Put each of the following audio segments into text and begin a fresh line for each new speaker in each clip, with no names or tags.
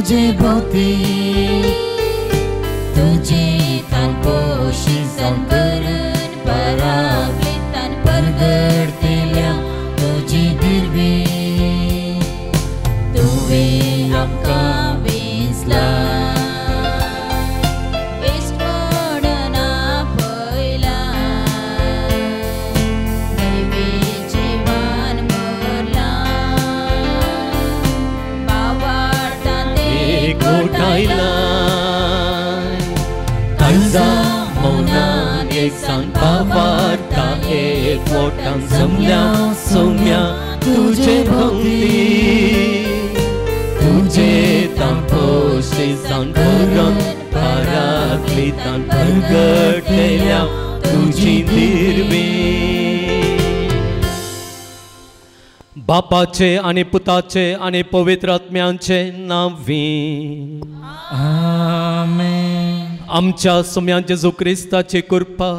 तुझे भोवती तुझे तान पोशी जावन करून पराक्लितान परगडतेल्या तुजी दिरवी तुवें आमकां वेंचला इश्ट म्हणून आपयला दैवी जिवान भरला बाबार्तान
एकवटायला काळजा मौनान एक सांग बाबार्ता एकवटान जमल्या सौम्या तुझे भोवती तुझे तांपोशी जावन भरून पराक्लितान परगडलेल्या तुजी दिरवी. बापाचे आनी पुताचे आनी पवित्र आत्म्यांचे नांवी
आमेन.
आमच्या सोम्या जेजू क्रिस्ताची कृपा,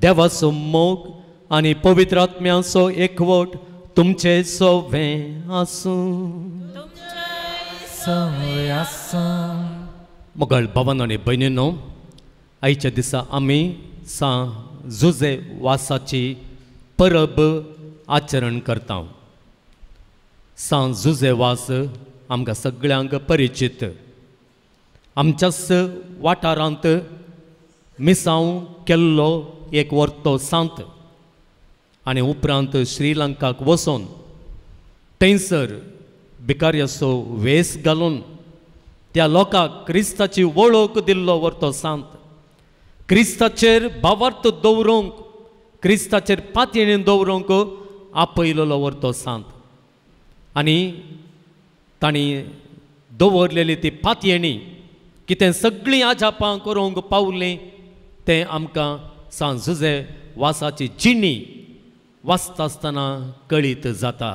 देवाचो मोग आनी पवित्र आत्म्यांचो एकवट तुमचे सोवें आसूं. मोगल भावान आनी भयणीनो, आयच्या दिसा आमी सां जुजे वासाची परब आचरण करता. सां जुजे वास आमकां सगळ्यांक परिचीत. आमच्याच वाठारांत मिसांव केल्लो एक वर्तो सांत आनी उपरांत श्रीलंकाक वचून थंयसर भिकाऱ्याचो वेस घालून त्या लोकांक क्रिस्ताची वळख दिल्लो वर्तो सांत. क्रिस्ताचेर भावार्थ दवरूंक, क्रिस्ताचेर पातयेन दवरूंक आपयलेलो वर्तो सांत. आनी तांणी दवरलेली ती पातयेणी कितें सगळीं आजापां करूंक पावलीं तें आमकां सां जुजे वासाची जिणी वाचता आसतना कळीत जाता.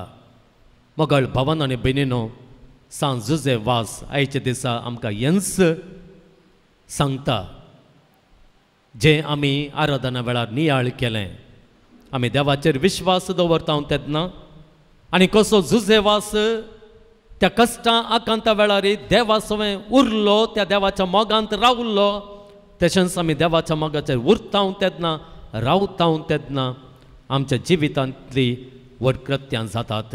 मोगल भावान आनी भयणीनो, सां जुजे वास आयच्या दिसा आमकां हेंच सांगता जें आमी आराधना वेळार नियाळ केलें. आमी देवाचेर विश्वास दवरता तेन्ना आनी कसो जुजे वास त्या कश्टां आकांता वेळार देवा सवें उरलो, त्या देवाच्या मोगांत रावलो, तशेंच आमी देवाच्या मोगाचेर उरता तेन्ना, रावता तेन्ना आमच्या जिवितांतली व्हड कृत्यां जातात.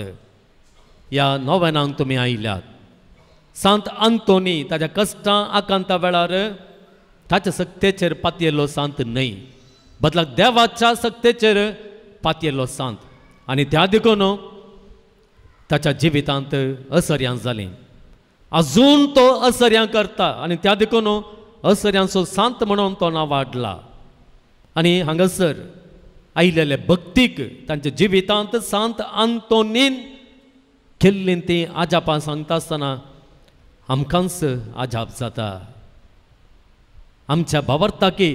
ह्या नोवेनांक तुमी आयल्यात. सांत आंतोनी ताज्या कश्टां आकांता वेळार ताच्या सक्तेचेर पातयेल्लो सांत न्हय, बदलाक देवाच्या सक्तेचेर पातयेल्लो सांत. आनी त्या देखून ताच्या जिवितांत असर्यां जालीं. अजून तो असर्यां करता आनी त्या देखून असर्यांचो सांत म्हणून तो नांव वाडला. आनी हांगासर आयिल्ले भक्तीक तांच्या जिवितांत सांत आंतोनीन केल्लीं तीं आजापां सांगता आसतना आमकांच आजाप जाता. आमच्या भावार्थाकी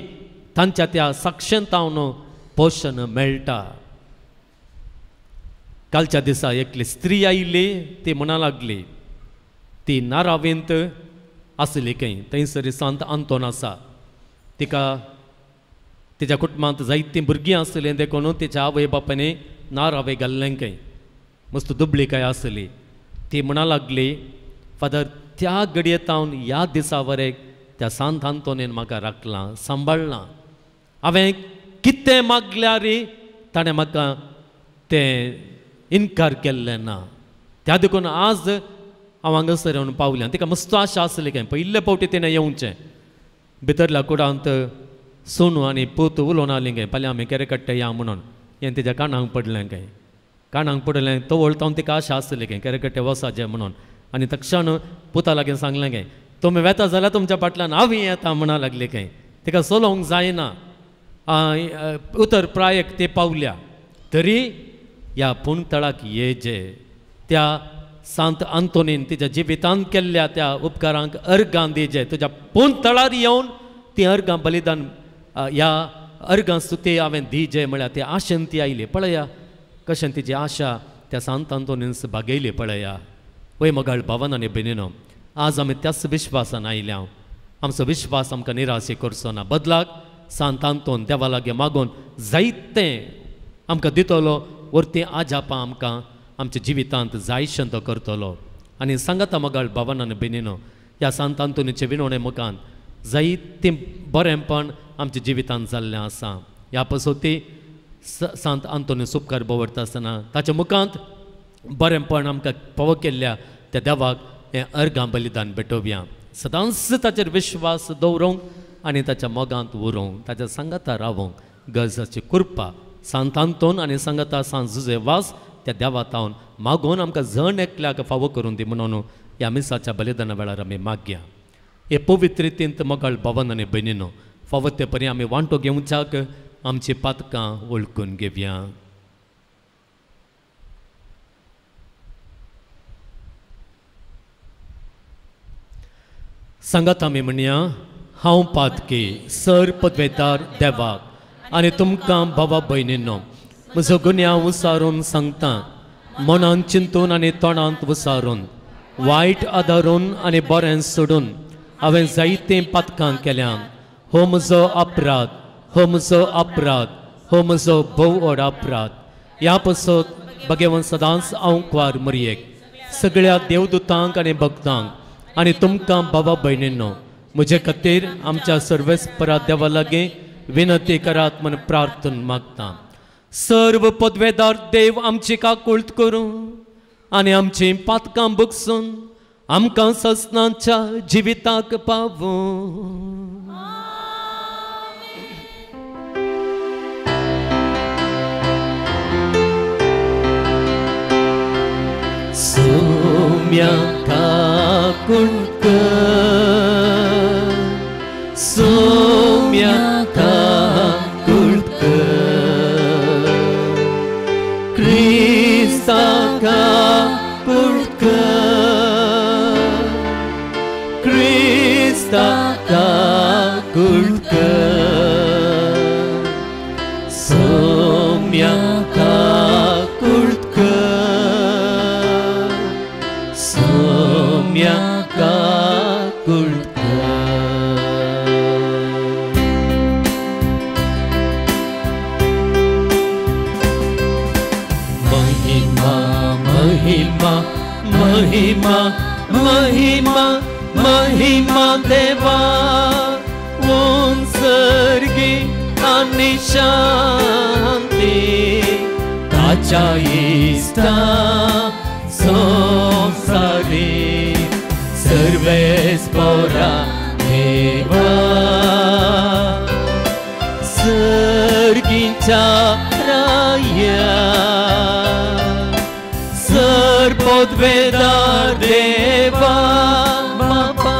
तांच्या त्या साक्षेंतावन पोशण मेळटा. कालच्या दिसा एकली स्त्री आयिल्ली, ती म्हणा लागली, ती नारावेंत आसली खंय, थंयसर सांत आंतोन आसा. तिका तिच्या कुटुंबांत जायतीं भुरगीं आसलीं देखून तिच्या आवय बापायनी नारावे घाल्लें खंय, मस्त दुबळी काय आसली. ती म्हणा लागली, फादर त्या घडयेतावन ह्या दिसा वरेक त्या सांत आंतोनीन म्हाका राखलां, सांबाळ्ळां. हांवें कितें मागल्यार ताणें म्हाका तें इनकार केल्लें ना. त्या देखून आज हांव हांगासर येवन पावलें. तिका मस्त आशा आसली काय पयले फावटी तिणें येवचें. भितरल्या कुडांत सोनू आनी पूत उलोवन आली काय, फाल्यां आमी केरेकट्टे या म्हणून. हें तिच्या कानांक पडलें काय, कानांक पडलें तवळ तावन तिका आशा आसली काय केरेकट्टे वचाचें म्हणून. आनी तक्षण पुता लागीं सांगलें काय, तुमी वेता जाल्यार तुमच्या फाटल्यान हांव येता म्हणा लागली काय. तिका चलोवंक जायना, उतर प्रायक ते पावल्या तरी ह्या पुणतळाक ये जे त्या सांत आंतोनीन तिच्या जिवितांत केल्ल्या त्या उपकारांक अर्गां दिजे. तुज्या पुणतळार येवन ती अर्गां बलिदान ह्या अर्गां स्तुती हांवें दिजे म्हळ्यार ती आशेन ती आयली. पळया कशें तिची आशा त्या सांत आंतोनीन भागयली. पळया वय मगाळ भावन आनी भयणीनो, आज आमी त्याच विश्वासान आयल्या. आमचो विश्वास आमकां निराशे करचो ना, बदलाक सांत आंतोन देवा लागीं मागून जायतें आमकां दितलो, वरतीं आजापां आमकां आमच्या जिवितांत जायशें तो करतलो. आनी सांगाता मगाळ भावन आनी भयणीनो, ह्या सांत आंतोनीचे विनवणे मुखान जायतें बरेंपण आमच्या जिवितांत जाल्लें आसा. ह्या पसोती सांत आंतोनी उपकार दवरता आसतना ताच्या मुखांत बरेंपण आमकां फावो केल्ल्या त्या देवाक हें अर्घां बलिदान भेटोवया. सदांच ताचेर विश्वास दवरूंक आनी ताच्या मोगांत उरोवंक, ताच्या सांगाता रावोंक गरजाची कृपा सांत आंतोन आनी सांगाता सांत जुजे वास त्या देवा तावन मागून आमकां जण एकल्याक फावो करून दी म्हणून ह्या मिसाच्या बलिदाना वेळार आमी मागया. हे पवित्र रितींत मोगाळ भावन आनी भयणीनो, फावो ते परी आमी वांटो घेवच्याक आमची पातकां वळखून घेवया. सांगात आमी म्हणया, हांव पातकी सर पदवेदार देवाक आनी तुमकां भावा भयणीनो म्हजो गुन्यांव उसारून सांगता. मनान चिंतून आनी तोंडांत उसारून, वायट आदारून आनी बरें सोडून हांवें जायतीं पातकां केल्यां. हो म्हजो अपराध, हो म्हजो अपराध, हो म्हजो भोव व्हड अपराध. ह्या पसत भगवान सदांच हांव कुवार मरयेक सगळ्या देवदूतांक आनी भक्तांक आनी तुमकां भावा भयणीनो म्हजे खातीर आमच्या सर्वेस्परा देवा लागीं विनंती करात म्हूण प्रार्थना मागता. सर्व पदवेदार देव आमची काकुळट करूं आनी आमची पातकां बगसून आमकां ससनाच्या जिविताक पावूं. सोम्या काकुळट कर, सोम्या काकुळट कर, क्रिस्ता काकुळट कर, क्रिस्ता काकुळट कर, सोम्या काकुळट कर, सोम्या काकुळट कर. महिमा महिमा महिमा महिमा महिमा देवा उंचर्गी आनी शांती ताच्या इश्टा संवसारी सर्वेस्परा देवा सर्गीच्या राया सर्वपदवेदार देवा बापा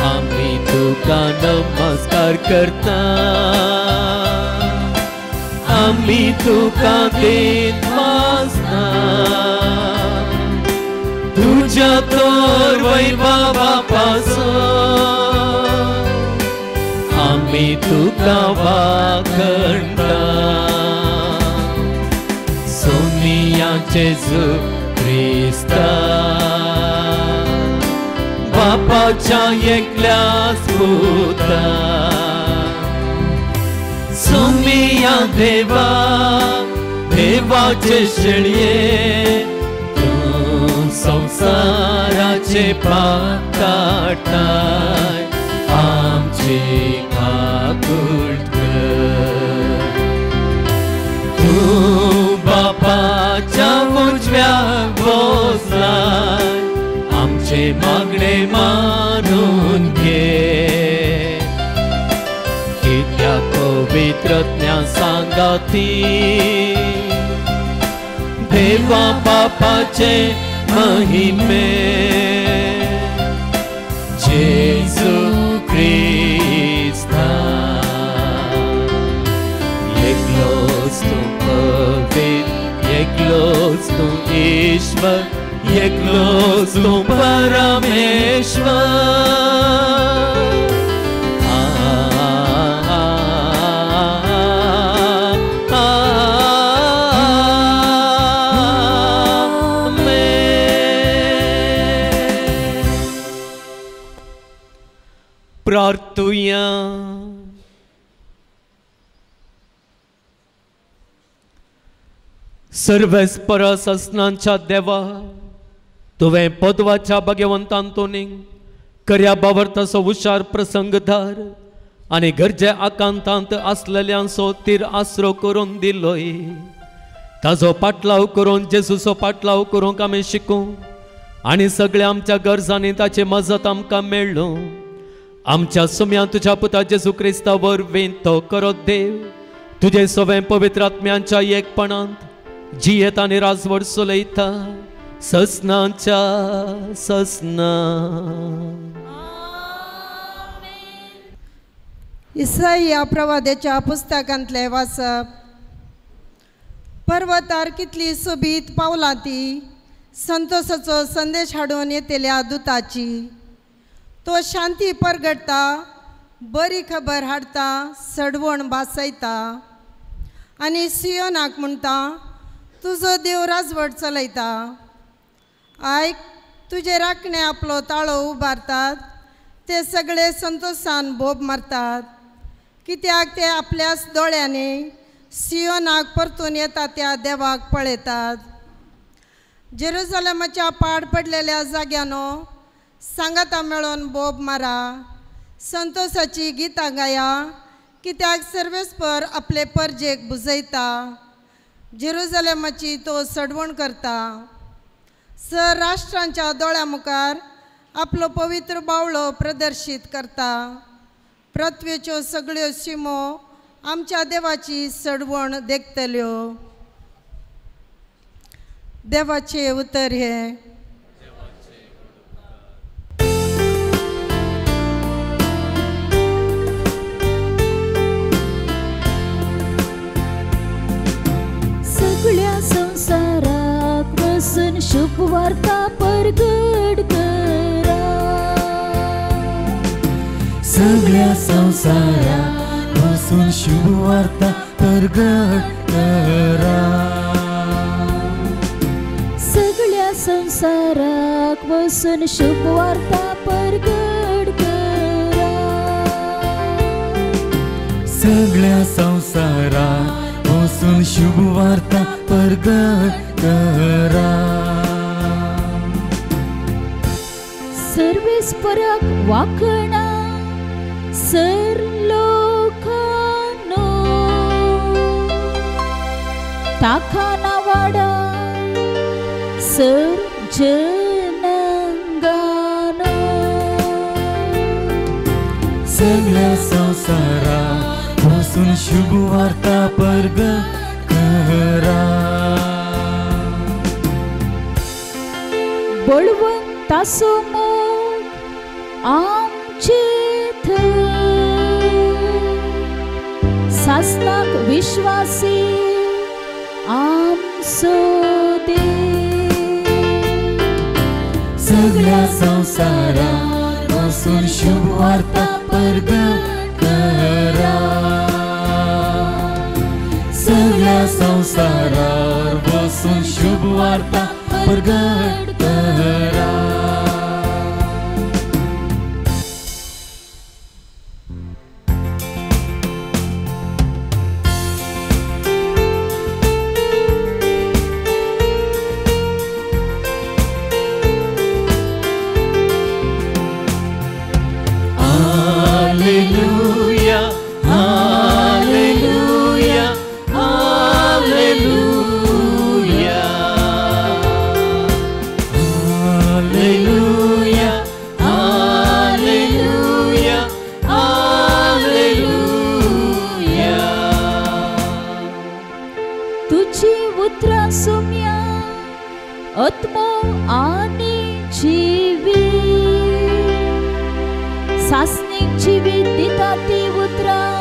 आमी तुका नमस्कार करता, आमी तुका देत वासना तुज्या तर वैभवा पासून आमी तुका वाखणटा. सोनिया जेजू क्रिस्ता बापाच्या एकल्याच पुता, सोमिया देवा देवाचे शेळये तूं संवसाराचे पाप काडटाय आमची काकुळट कर. तूं बापाच्या उजव्याक बसलाय आमचे मागणे मानून घे. कित्याक पवित्र ज्ञान सांगाती देवा बापाचे महिमे जेजू क्रिस्ता एकलोच तूं पवित्र, एकलोच तूं ईश्वर, एकलोच तूं परमेश्वर. प्रार्थुया. सर्वेस्परा ससनांच्या देवा तुवें पदवाच्या भगवंतांतोनीक कर्या बावरताचो हुशार प्रसंगधार आनी गरजे आकांतांत आसलेल्यांचो तीर आसरो करून दिलोय. ताजो पाटलाव करून जेजूचो पाटलाव करूंक आमी शिकूं आनी सगळ्या आमच्या गरजांनी ताची मजत आमकां मेळ्ळू. आमच्या सुम्या तुज्या पुता जेजू क्रिस्ता वरवीं तो करत देव तुजे सवें पवित्र आत्म्यांच्या एकपणांत जियेत आनी राजवट चलयता ससनाच्या ससना.
इसाया प्रवाद्याच्या पुस्तकांतलें वाचप. पर्वतार कितली सोबीत पावलां ती संतोषाचो संदेश हाडून येतल्या दुताची. तो शांती परगडटा, बरी खबर हाडटा, सडवण भासयता आनी सियोनाक म्हणटा तुजो देव राजवट चलयता. आयक, तुजे राखणे आपलो ताळो उबारतात, ते सगळे संतोषान बोब मारतात, कित्याक ते आपल्याच दोळ्यांनी सियोनाक परतून येता त्या देवाक पळयतात. जेरुजलेमाच्या पाड पडलेल्या जाग्यानो सांगाता मेळोन बोब मारा, संतोषाची गितां गाया, कित्याक सर्वेस्पर आपले परजेक बुजयता, जेरुजलेमाची तो सडवण करता. सर राष्ट्रांच्या दोळ्या मुखार आपलो पवित्र बावळो प्रदर्शीत करता. पृथ्वेच्यो सगळ्यो शिमो आमच्या देवाची सडवण देखतल्यो. देवाचे उतर हे.
सगळ्या संवसाराक वचून शुभ वार्ता परगट करा.
सगळ्या संवसाराक वचून शुभ वार्ता परगट करा.
सगळ्या संवसाराक वचून शुभ वार्ता परगट करा.
सगळ्या संवसाराक वचून शुभ वार्ता परगट करा.
सर्वेस्पराक वाखणा सर लोकांनो, ताखाना वाडा सर जनंगानो.
सगळ्या संवसाराक वचून शुभ वार्ता परगट करा.
बळवंताचो मोग आमचे थंय, सासणाक विश्वासी आमचो देव.
सगळ्या संवसाराक वचून शुभ वार्ता परगट करा. सगळ्या संवसारार वचून शुभ वार्ता परगट करा. Hallelujah, hallelujah, hallelujah. Hallelujah, hallelujah, hallelujah.
तुझी उतरां सुम्या आत्मो आनी जिवीत, सासणीक जिवीत दिता ती उतरां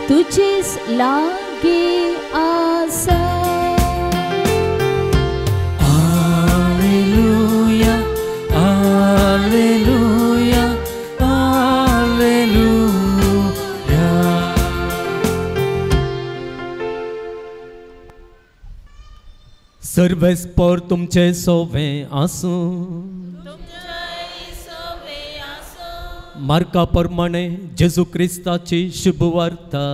तुजीच लागीं आसा.
Hallelujah, hallelujah, hallelujah.
सर्वेस्पर तुमचे सोवे आसूं. मार्का प्रमाणे जेजू क्रिस्ताची शुभ वार्ता.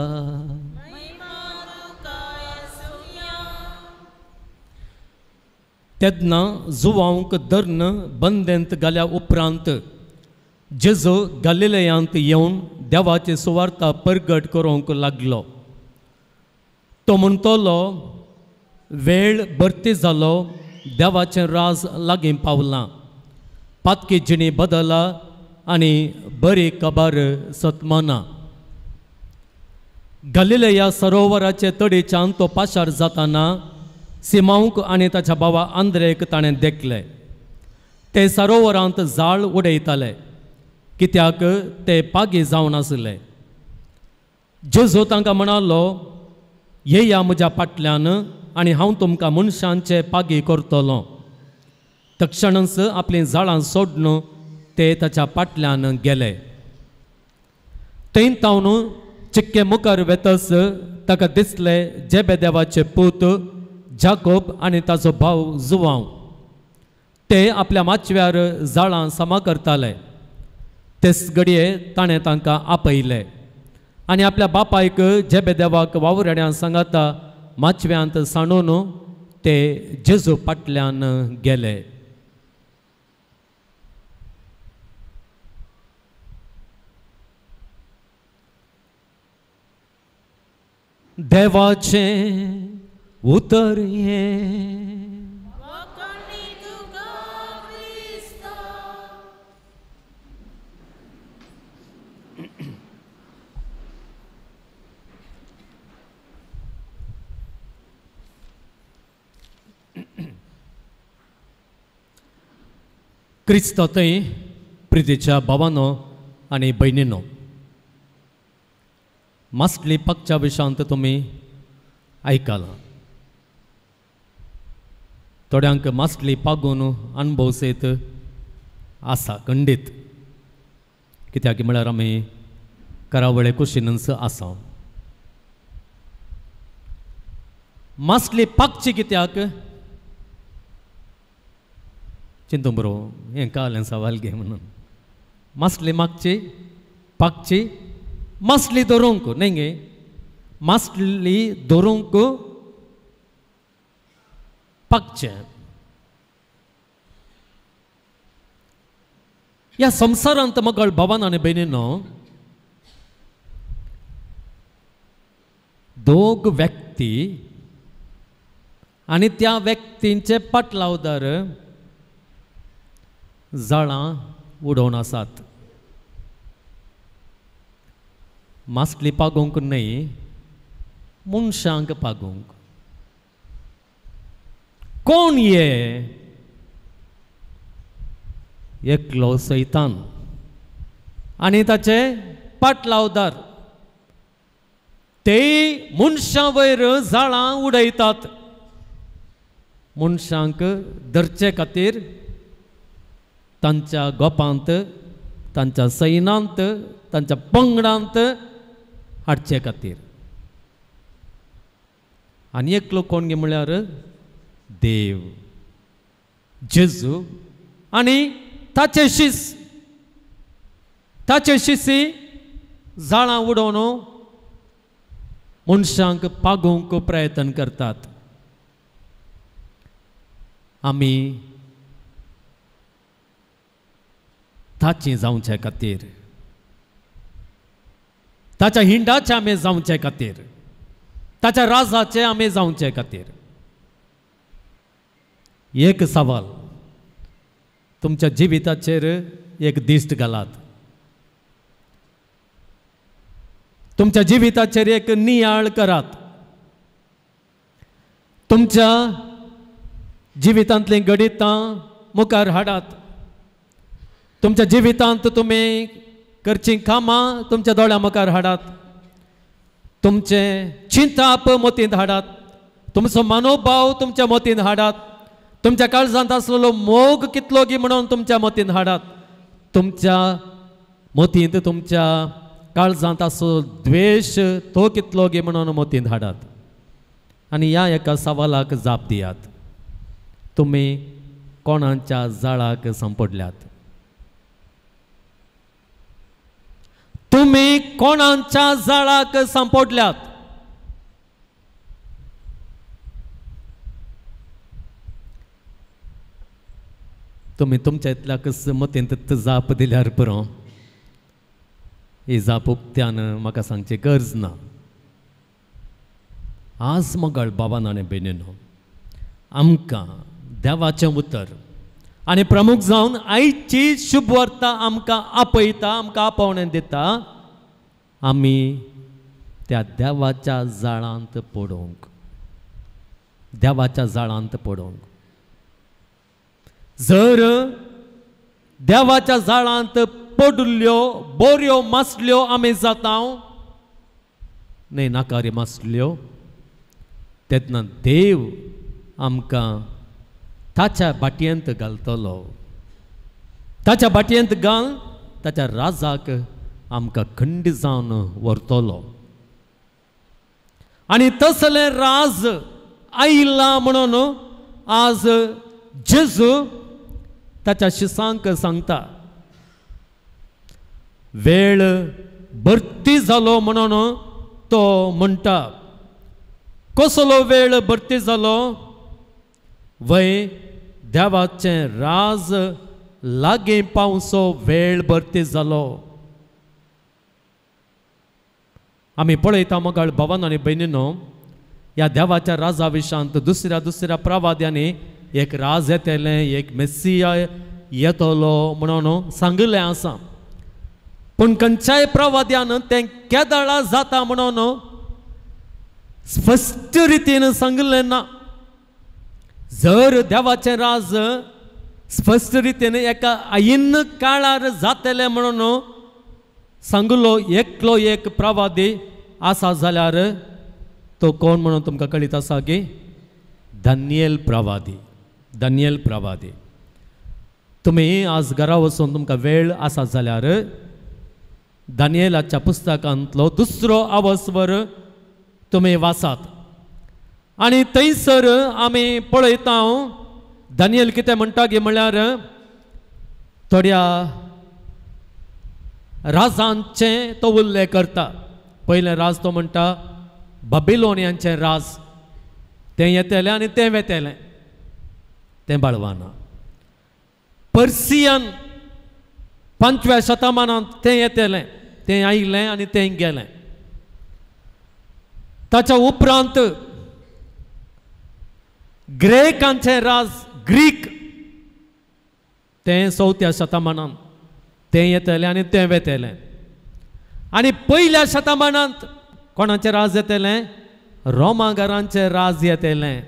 तेन्ना जुवांक धरून बंदेंत घाल्या उपरांत जेजू गालिलयांत येवन देवाची सुवार्ता परगट करूंक लागलो. तो म्हणटलो, वेळ भरती जालो, देवाचें राज लागीं पावलां, पातकी जिणी बदला आनी बरी खबर सतमाना. गालिलया सरोवराचे तडीच्यान तो पाशार जाताना सिमांवक आनी ताच्या भावा आंद्रेक ताणें देखले. ते सरोवरांत जाळ उडयताले, कित्याक ते पागी जावन आसले. जेजू तांकां म्हणालो, येया म्हज्या फाटल्यान आनी हांव तुमकां मनशांचे पागी करतलो. तक्षणच आपलीं जाळां सोडून ते ताच्या फाटल्यान गेले. थंय तावन चिक्के मुखार वेतच ताका दिसले जेबेदेवाचे पूत जाकोब आनी ताचो भाव जुवांव. ते आपल्या माचव्यार जाळां समा करताले. तेच घडये ताणें तांकां आपयले आनी आपल्या बापायक जेबेदेवाक वावुरड्यां सांगाता माचव्यांत सांडून ते जेजू फाटल्यान गेले. देवाचें उतर हें. क्रिस्त थंय प्रितीच्या भावानो आनी भयणीनो, मासली पक्षाच्या विशांत तुमी आयकलां. थोड्यांक मासली पागून अणभव सयत आसा खंडीत, कित्याक म्हळ्यार आमी करावळे कुशीनच आसा. मासली पागची कित्याक चिंतूं बरो, हें कळ्ळें सवाल घे म्हणून. मासली मागची पागची मासली धरूंक न्हय गे, मासली धरूंक पागचें. ह्या संवसारांत मगळ भावान आनी भयणीनो दोग व्यक्ती आनी त्या व्यक्तींचे पाटलावदार जाळां उडोवन आसात. मासली पागोवंक न्हय, मनशांक पागोवंक. कोण ये? एकलो सैतान आनी ताचे पाटलावदार. ते मनशां वयर जाळां उडयतात, मनशांक धरचे खातीर तांच्या गोपांत, तांच्या सैनांत, तांच्या पंगडांत हाडचे खातीर. आनी एकलो कोण गे म्हळ्यार देव जेजू आनी ताचे शीस. ताचे शिसी जाळां उडोवन मनशांक पागोवंक प्रयत्न करतात. आमी ताची जावचे खातीर, ताच्या हिंडाचे आमी जावचे खातीर, ताच्या राजाचे आमी जावचे खातीर. एक सवाल तुमच्या जिविताचेर एक दिश्ट घालात, तुमच्या जिविताचेर एक नियाळ करात, तुमच्या जिवितांतलीं घडितां मुखार हाडात, तुमच्या जिवितांत तुमी करचीं कामां तुमच्या दोळ्यां मुखार हाडात, तुमचें चिंताप मतींत हाडात, तुमचो मनोभाव तुमच्या मतींत हाडात, तुमच्या काळजांत आसलेलो मोग कितलो गी म्हणून तुमच्या मतींत हाडात, तुमच्या मतींत तुमच्या काळजांत आसलो द्वेश तो कितलो गी म्हणून मतींत हाडात आनी ह्या एका सवालाक जाप दियात, तुमी कोणाच्या जाळाक सांपडल्यात? तुमी कोणाच्या जाळाक सांपडल्यात? तुमी तुमच्या इतल्याकच मतींत जाप दिल्यार पुरो. ही जाप उक्त्यान म्हाका सांगची गरज ना. आज मगळ बाबान आनी भयणीनो, आमकां देवाचें उतर आनी प्रमुख जावन आयची शुभवार्ता आमकां आपयता, आमकां आपोवणें दिता आमी त्या देवाच्या जाळांत पडोवंक, देवाच्या जाळांत पडोवंक. जर देवाच्या जाळांत पडल्यो बोऱ्यो मासल्यो आमी जाता न्हय, नाकारी मासल्यो, तेन्ना देव आमकां ताच्या भाटयेंत घालतलो. ताच्या भाटयेंत घाल ताच्या राजाक आमकां खंड जावन व्हरतलो. आनी तसलें राज आयला म्हणून आज जेजू ताच्या शिसांक सांगता. वेळ भरती जालो म्हणून तो म्हणटा. कसलो वेळ भरती जालो? वय देवाचें राज लागीं पावसो वेळ भरती जालो. आमी पळयता मगाळ भावान आनी भयणीनो, ह्या देवाच्या राजा विशांत दुसऱ्या दुसऱ्या प्रवाद्यांनी एक राज येतलें, एक मेस्सिया येतलो म्हणून सांगिल्लें आसा. पूण खंयच्याय प्रवाद्यान तें केदळा जाता म्हणून स्पश्ट रितीन सांगिल्लें ना. जर देवाचें राज स्पश्ट रितीन एका ऐन काळार जातलें म्हणून सांगलो एकलो एक प्रवादी आसा जाल्यार तो कोण म्हणून तुमकां कळीत आसा की दानियल प्रवादी. दानियल प्रवादी. तुमी आज घरा वचून तुमकां वेळ आसा जाल्यार दानियलाच्या पुस्तकांतलो दुसरो आवस्वर तुमी वाचात आनी थंयसर आमी पळयता दानियल कितें म्हणटा गी म्हळ्यार थोड्या राजांचें तो उल्लेख करता. पयलें राज तो म्हणटा बाबिलोनियांचें राज, तें येतलें आनी तें वेतलें, तें बाळवाना. पर्सियन 5व्या शतमानांत तें येतलें, तें आयलें आनी तें गेलें. ताच्या उपरांत ग्रेकांचें राज, ग्रीक, तें 4थ्या शतमानांत तें येतलें आनी तें वेतलें. आनी 1ल्या शतमानांत कोणाचें राज येतलें? रोमागारांचें राज येतलें.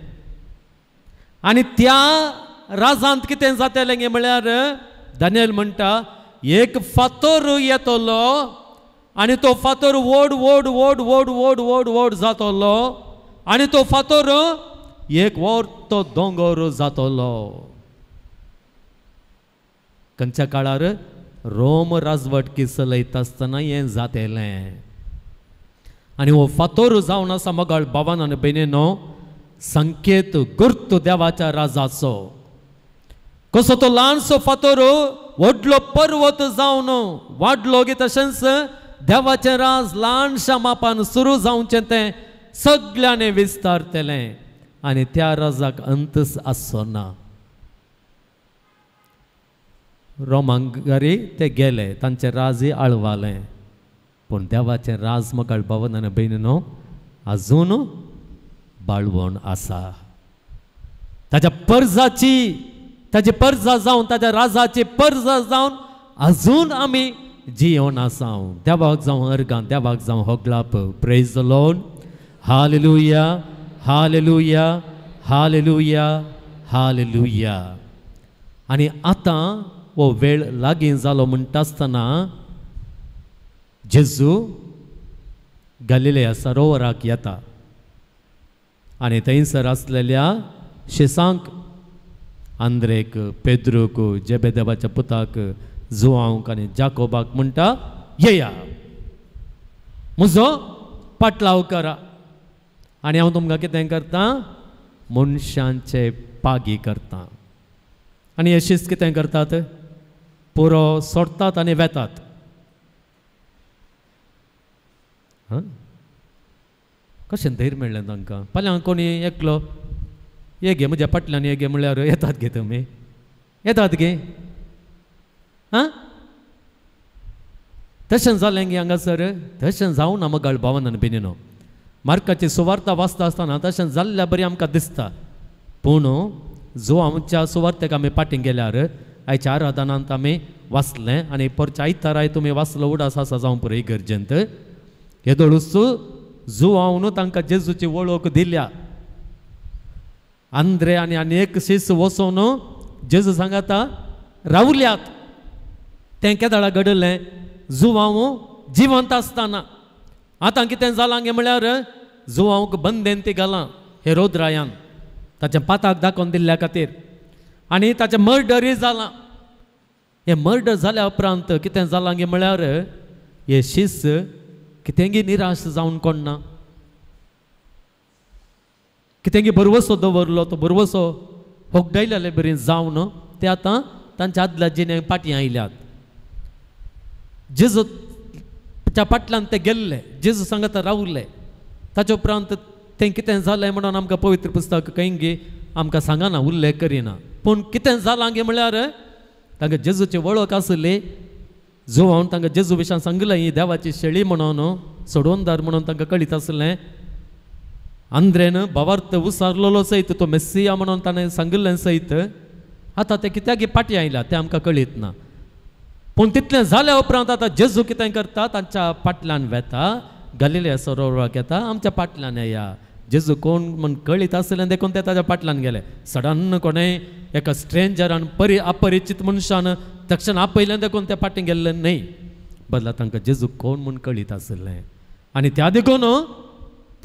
आनी त्या राजांत कितें जातलें गे म्हळ्यार दानियल म्हणटा एक फातोर येतलो आनी तो फातोर व्हड व्हड व्हड व्हड व्हड व्हड व्हड जातलो आनी तो फातोर एक व्हड तो दोंगर जातलो. खंयच्या काळार? रोम राजवटकी चलयता आसतना हें जातलें. आनी हो फातोर जावन आसा मगाळ भावान आनी भयणीनो संकेत गुर्त देवाच्या राजाचो. कसो तो ल्हानसो फातोर व्हडलो पर्वत जावन वाडलो गी तशेंच देवाचें राज ल्हानशा मापान सुरू जावचें तें सगळ्यांनी विस्तारतलें आनी त्या राजाक अंतच आसचो ना. रोमांगारी ते गेले, तांचें राजय आळवालें, पूण देवाचें राज मगाळ भावन आनी भयणीनो आजून बाळवण आसा. ताच्या परजाची, ताची परजा जावन, ताच्या राजाची परजा जावन आजून आमी जियोन आसा. देवाक जावं अर्गां, देवाक जावं होगलाप. Praise the Lord. Hallelujah, hallelujah, hallelujah, hallelujah. आनी आतां हो वेळ लागीं जालो म्हणटा आसतना जेजू गालिलेया सरोवराक येता आनी थंयसर आसलेल्या शिसांक, आंद्रेक, पेद्रूक, जेबेदेवाच्या पुताक, जुआंक आनी जाकोबाक म्हणटा येया म्हजो पाटलाव करा आनी हांव तुमकां कितें करता? मनशांचे पागी करता. आनी हे शीस कितें करतात? पुरो सोडटात आनी वेतात. कशें धैर्य मेळ्ळें तांकां? फाल्यां कोणी एकलो ये गे म्हज्या फाटल्यान ये गे म्हळ्यार येतात गे तुमी? येतात गे? आं? तशें जालें गे हांगासर तशें जावना मगाळ भावन आनी भयणीनो. मार्काची सुवार्ता वाचता आसतना तशें जाल्ल्या बरी आमकां दिसता, पूण जो आमच्या सुवार्तेक आमी फाटीं गेल्यार आयच्या आराधनांत आमी वाचलें आनी परच्या आयताराय तुमी वाचलो उडास आसा जावं पुरो इगर्जेंत. येदोळूच जुवावन तांकां जेजूची वळख दिल्या. आंद्रे आनी आनी एक शीस वचोन जेजू सांगाता रावल्यात. तें केदाळा घडलें? जुवांव जिवंत आसतना. आतां कितें जालां गे म्हळ्यार जुवांवक बंदेन ती घालां हेरोद रायान ताच्या पाताक दाखोवन दिल्ल्या खातीर आनी ताचें मर्डरूय जालां. हें मर्डर जाल्या उपरांत कितें जालां गे म्हळ्यार हे शीस कितेंगी निराश जावन कोण ना, कितेंगी भरवसो दवरलो तो भरवसो होगडायलेले बरी जावन ते आतां तांच्या आदल्या जिणे फाटीं आयल्यात. जेजूच्या फाटल्यान ते गेल्ले, जेजू सांगता रावले. ताचे उपरांत तें कितें जालें म्हणून आमकां पवित्र पुस्तक खंयगी आमकां सांगना, उल्लेख करिना. पूण कितें जालां गे म्हळ्यार तांकां जेजूची वळख आसली. जुवान तांकां जेजू विशयान सांगलें ही देवाची शेळी म्हणून, सोडवणदार म्हणून तांकां कळीत आसलें. आंद्रेन भावार्थ उसारलेलो सयत तो मेस्सिया म्हणून ताणें सांगिल्लें सयत. आतां ते कित्याक फाटीं आयल्या तें आमकां कळीत ना. पूण तितलें जाल्या उपरांत आतां जेजू कितें करता, तांच्या फाटल्यान वेता, गलिलिया सरोवराक येता, आमच्या फाटल्यान येया. जेजू कोण म्हण कळीत आसलें देखून ते ताच्या फाटल्यान गेले. सडन कोणें एका स्ट्रेंजरान परी अपरिचीत मनशान तक्षण आपयलें देखून ते फाटीं गेल्ले न्हय, बदला तांकां जेजू कोण म्हूण कळीत आसलें. आनी त्या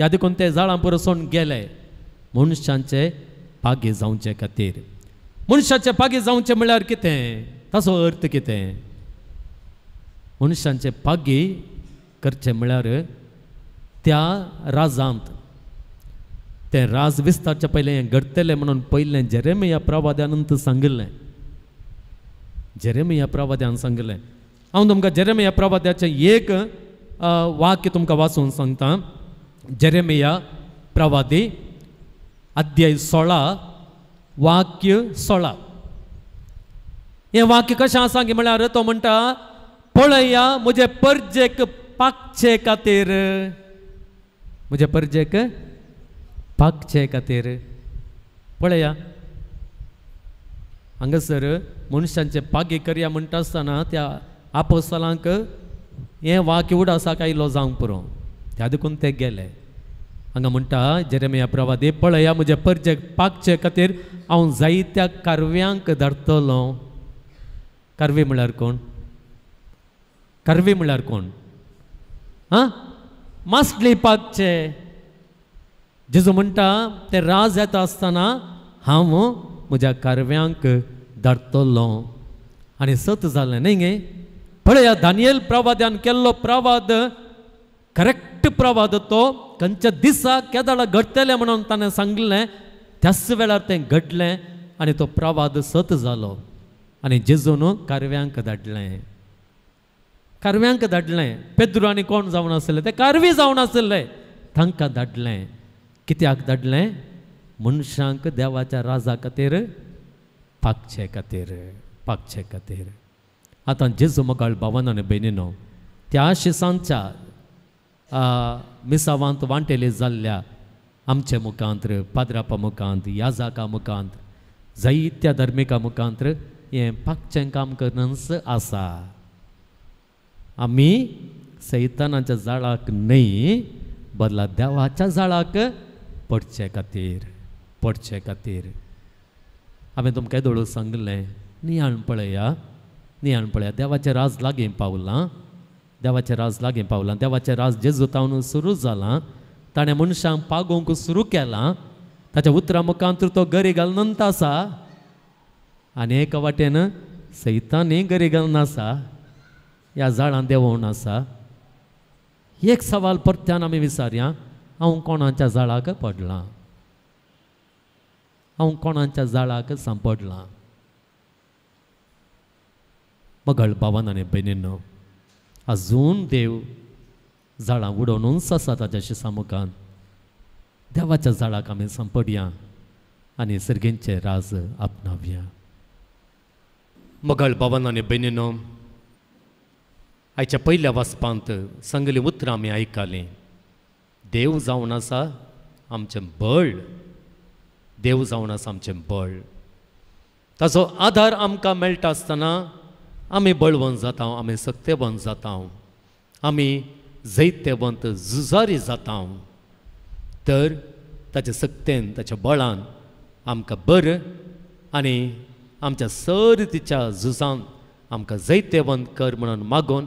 देखून ते जाळां पुरसोन गेले मनशांचे पागे जावचे खातीर. मनशाचे पागे जावचे म्हळ्यार कितें, ताचो अर्थ कितें? मनशांचे पागे करचे म्हळ्यार त्या राजांत तें राज विस्तारचे पयलें हें घडटलें म्हणून पयलें जेरेमिया प्रवाद्यान सांगिल्लें. जेरेमिया प्रवाद्यान सांगिल्लें. हांव तुमकां जेरेमिया प्रवाद्याचें एक वाक्य तुमकां वाचून सांगता. जेरेमिया प्रवादी अध्याय 16 वाक्य 16. हें वाक्य कशें आसा की म्हळ्यार तो म्हणटा, पळया म्हजे परजेक पाकचे खातीर, म्हजे परजेक पाकचे खातीर. पळया हांगासर मनशांचे पागे करया म्हणटा आसतना त्या आपोस्तलांक हें वाक्य उडासाक आयलो जावंक पुरो, त्या देखून ते गेले. हांगा म्हणटा जेरेमिया प्रवादी, पळया म्हजे परजेक पाकचे खातीर हांव जायत्या कारव्यांक धाडटलो. कारवी म्हळ्यार कोण? कारवी म्हळ्यार कोण? आं, मासली पाकचे. जेजू म्हणटा ते राज येता आसतना हांव म्हज्या कारव्यांक धाडटलो. आनी सत जालें न्ही गे. पळया दानियल प्रवाद्यान केल्लो प्रवाद करेक्ट प्रवाद, तो खंयच्या दिसा केदाळा घडटलें म्हणून ताणें सांगलें, त्याच वेळार तें घडलें आनी तो प्रवाद सत जालो. आनी जेजून कारव्यांक धाडलें, कारव्यांक धाडलें. पेद्रू आनी कोण जावन आसले? ते कारवी जावन आसले. तांकां धाडलें. कित्याक धाडलें? मनशांक देवाच्या राजा खातीर पाकचे खातीर, पाकचे खातीर. आतां जेजू मोगाळ भावान आनी भयणीनो, त्या शिसांच्या मिसावांत वांटेले जाल्ल्या आमचे मुखांत, पाद्रापा मुखांत, याजाका मुखांत, जायत्या धर्मिका मुखांत हें पाकचें काम करनच आसा. आमी सैतानाच्या जाळाक न्हय, बदला देवाच्या जाळाक पडचे खातीर, पडचे खातीर. हांवें तुमकां येदोळ सांगलें, नियाळ पळया, नियाळ पळया, देवाचें राज लागीं पावलां, देवाचें राज लागीं पावलां. देवाचें राज जेजू तावन सुरू जालां, ताणें मनशांक पागोवंक सुरू केलां. ताच्या उतरां मुखांत तो गरी घालून आसा आनी एका वाटेन सैतानय गरी घालून आसा, ह्या जाळां देंवोवन आसा. एक सवाल परत्यान आमी विचारया, हांव कोणाच्या जाळाक पडलां? हांव कोणाच्या जाळाक सांपडलां? मगळ भावान आनी भयणीनो, अजून देव जाळां उडोवनूच आसा ताच्या शिसा मुखान. देवाच्या जाळाक आमी सांपडया आनी सर्गेंचे राज आपणावया. मगळ भावान आनी भयणीनो, आयच्या पयल्या वाचपांत सांगली उतरां आमी आयकलीं. देव जावन आसा आमचें बळ, देव जावन आसा आमचें बळ. ताचो आदार आमकां मेळटा आसतना आमी बळवंत जाता, आमी सक्तेवंत जाता, आमी जैतेवंत झुजारी जाता. तर ताच्या सक्तेन ताच्या बळान आमकां बरें आनी आमच्या सर्तीच्या झुजान आमकां जैतेवंत कर म्हणून मागून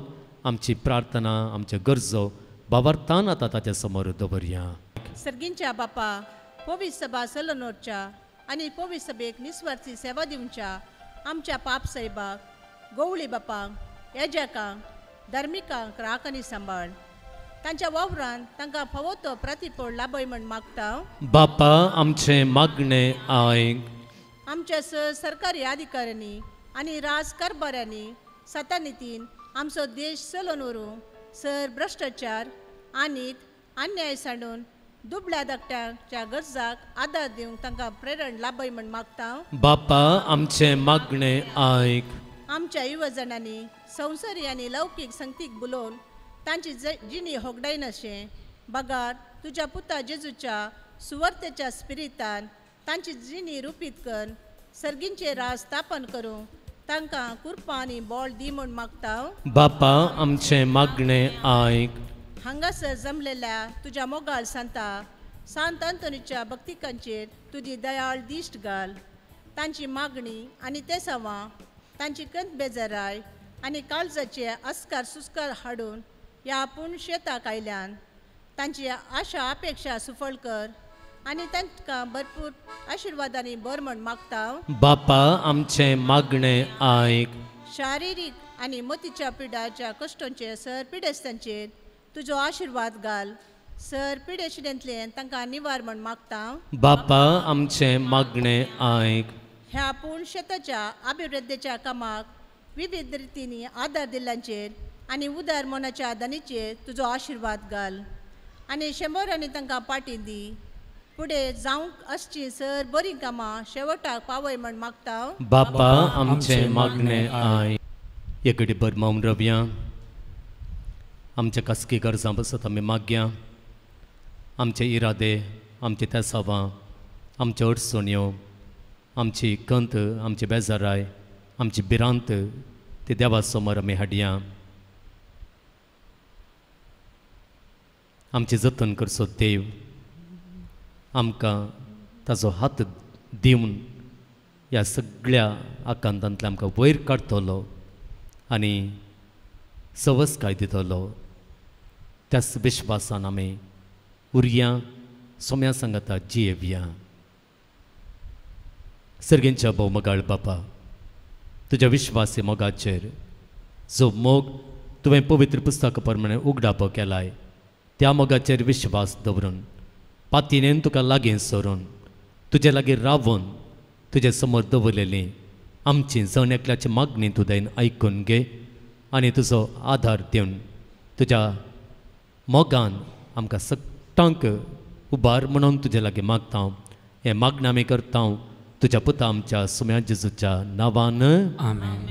आमची प्रार्थना आमच्यो गरजो बाबार्थान आतां ताच्या समोर दवरया.
सर्गींच्या बापा, पवित्र सभा सलनोरच्या आनी पवित्र सभेक निस्वार्थी सेवा दिवच्या आमच्या पाप साहेबाक, गवळी बापांक, येजाकांक, धार्मिकांक राख आनी सांबाळ. तांच्या वावरान तांकां फावो तो प्रतिफळ लाभय म्हण मागता.
बापा आमचें मागणें आयक.
आमच्या सरकारी अधिकाऱ्यांनी आनी राज कारभाऱ्यांनी सतानितीन आमचो देश चलोवन व्हरूंक सर भ्रश्टाचार आनी अन्याय सांडून दुबळ्या धाकट्यांच्या गरजाक आदार दिवंक तांकां प्रेरण लाभय म्हण मागता.
बापा आमचें मागणें आयक.
आमच्या युवजणांनी संवसारी आनी लौकीक संगतीक बुलोवन तांची जिणी होगडायनाशें बगार तुज्या पुता जेजूच्या सुवार्थेच्या स्पिरितान तांची जिणी रुपीत कर सर्गींचे राज स्थापन करूंक तांकां कुरपा आनी बळ दी म्हूण मागता.
बापा आमचें मागणें आयक.
हांगासर जमलेल्या तुज्या मोगाळ सांता सांत अंतोनीच्या भक्तिकांचेर तुजी दयाळ दिश्ट घाल. तांची मागणी आनी तेसावां, तांची कंत बेजाराय आनी काळजाचे अस्कार सुस्कार हाडून ह्या आपूण शेताक आयल्यान तांची आशा अपेक्षा सुफळ कर आनी तांकां भरपूर आशिर्वादांनी भर म्हण मागता.
बापा आमचें मागणें आयक.
शारिरीक आनी मतीच्या पिडाच्या कश्टांचेर सर पिडेस्तांचेर तुजो आशिर्वाद घाल. सर पिडेशिडेंतल्यान तांकां निवार म्हण मागता.
बापा आमचें मागणें आयक.
ह्या पूण शेताच्या अभिवृद्धीच्या कामाक विविध रितींनी आदार दिल्ल्यांचेर आनी उदार मनाच्या दानीचेर तुजो आशिर्वाद घाल आनी शंबरांनी तांकां पाटी दी. फुडें जावंक आसची सर बरीं कामां शेवटाक पावय म्हण मागता.
बापा आमचें मागणें आयक. एक बर मावन रवया. आमच्या खासगी गरजां बसत आमी मागया. आमचे इरादे, आमचे तेसावां, आमच्यो अडचण्यो, आमची कंत, आमची बेजाराय, आमची भिरांत ती देवा समोर आमी हाडया. आमचें जतन करचो देव आमकां ताजो हात दिवन ह्या सगळ्या आकांतांतल्यान आमकां वयर काडटलो आनी सवसकाय दितलो. त्याच विश्वासान आमी उरया, सोम्या सांगाता जियेवया. सर्गेंच्या भोव मोगाळ बापा, तुज्या विश्वासी मोगाचेर जो मोग तुवें पवित्र पुस्तका प्रमाणे उगडापो केलाय त्या मोगाचेर विश्वास दवरून पातीनेन तुका लागीं सरून तुजे लागीं रावून तुजे समोर दवरलेली आमची जण एकल्याची मागणी तुवें आयकून घे आनी तुजो आदार दिवन तुज्या मोगान आमकां सगटांक उबार म्हणून तुजे लागीं मागता. हें मागणें आमी करता तुज्या पुता आमच्या सुम्या जेजूच्या नांवान.
आमेन.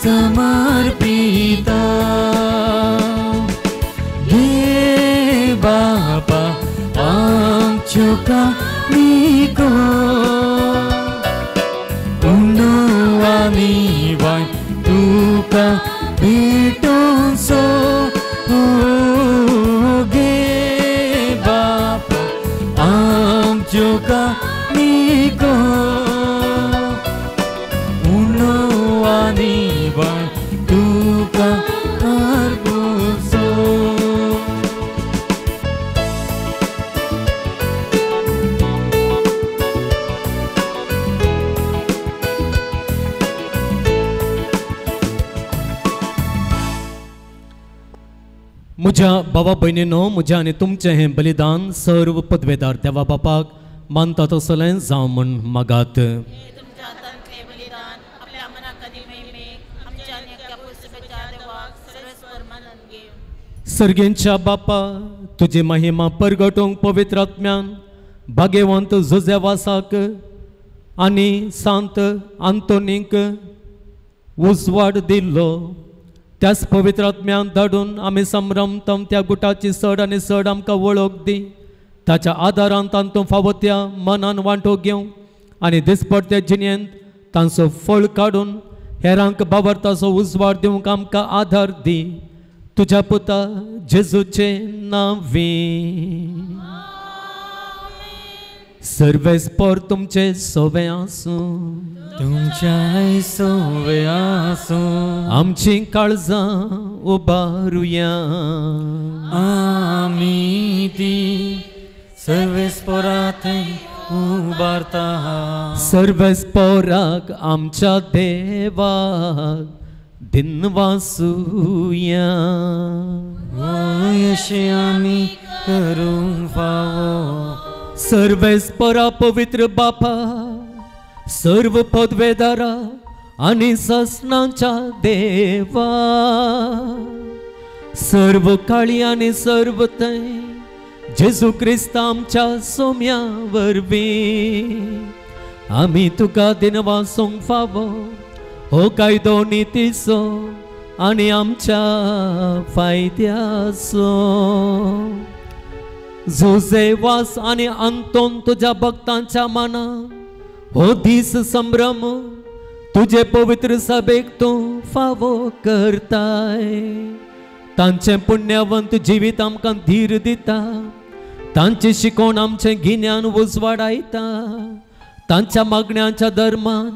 समर्पिता हे बापा आमच्यो कामिको उंडो आनी वाय तुका भेटोवचो गे बापा आमच्यो कामिको तुका
म्हज्या बाबा भयणीनो, म्हज्या आनी तुमचें हें बलिदान सर्व पदवेदार देवा बापाक मानता तसलें जावं म्हूण मागात. सर्गेंच्या बापा, तुजी महिमा परगटूंक पवित्र आत्म्यान भाग्यवंत जुजेवासाक आनी सांत आंतोनीक उजवाड दिल्लो, त्याच पवित्र आत्म्यान धाडून आमी संभ्रमतम त्या गुटाची चड आनी चड आमकां वळख दी. ताच्या आदारान तांतूं फावो त्या मनान वांटो घेवंक आनी दिसपडत्या जिणेंत तांचो फळ काडून हेरांक बाबरताचो उजवाड दिवंक आमकां आदार दी. तुज्या पुता जेजूचे नांवी. सर्वेस्पर तुमचे सोवे आसूं,
तुमच्याय सोवे आसूं.
आमची काळजां उबारुया,
आमी ती सर्वेस्परा थंय उबारता.
सर्वेस्पराक आमच्या देवाक दिनवासुया.
अशें आमी करूंक फावो.
सर्वेस्परा पवित्र बापा, सर्व पदवेदारा आनी ससनाच्या देवा, सर्व काळी आनी सर्व थंय जेजू क्रिस्त आमच्या सोम्या वरवीं आमी तुका दिनवासूंक फावो. हो कायदो नितीचो आनी आमच्या फायद्याचो. जुजेवास आनी आंतोन तुज्या भक्तांच्या मनान हो दीस संभ्रम तुजे पवित्र सभेक तूं फावो करताय. तांचें पुण्यवंत जिवीत आमकां धीर दिता, तांची शिकोवण आमचें गिन्यान उजवाडायता, तांच्या मागण्यांच्या धर्मान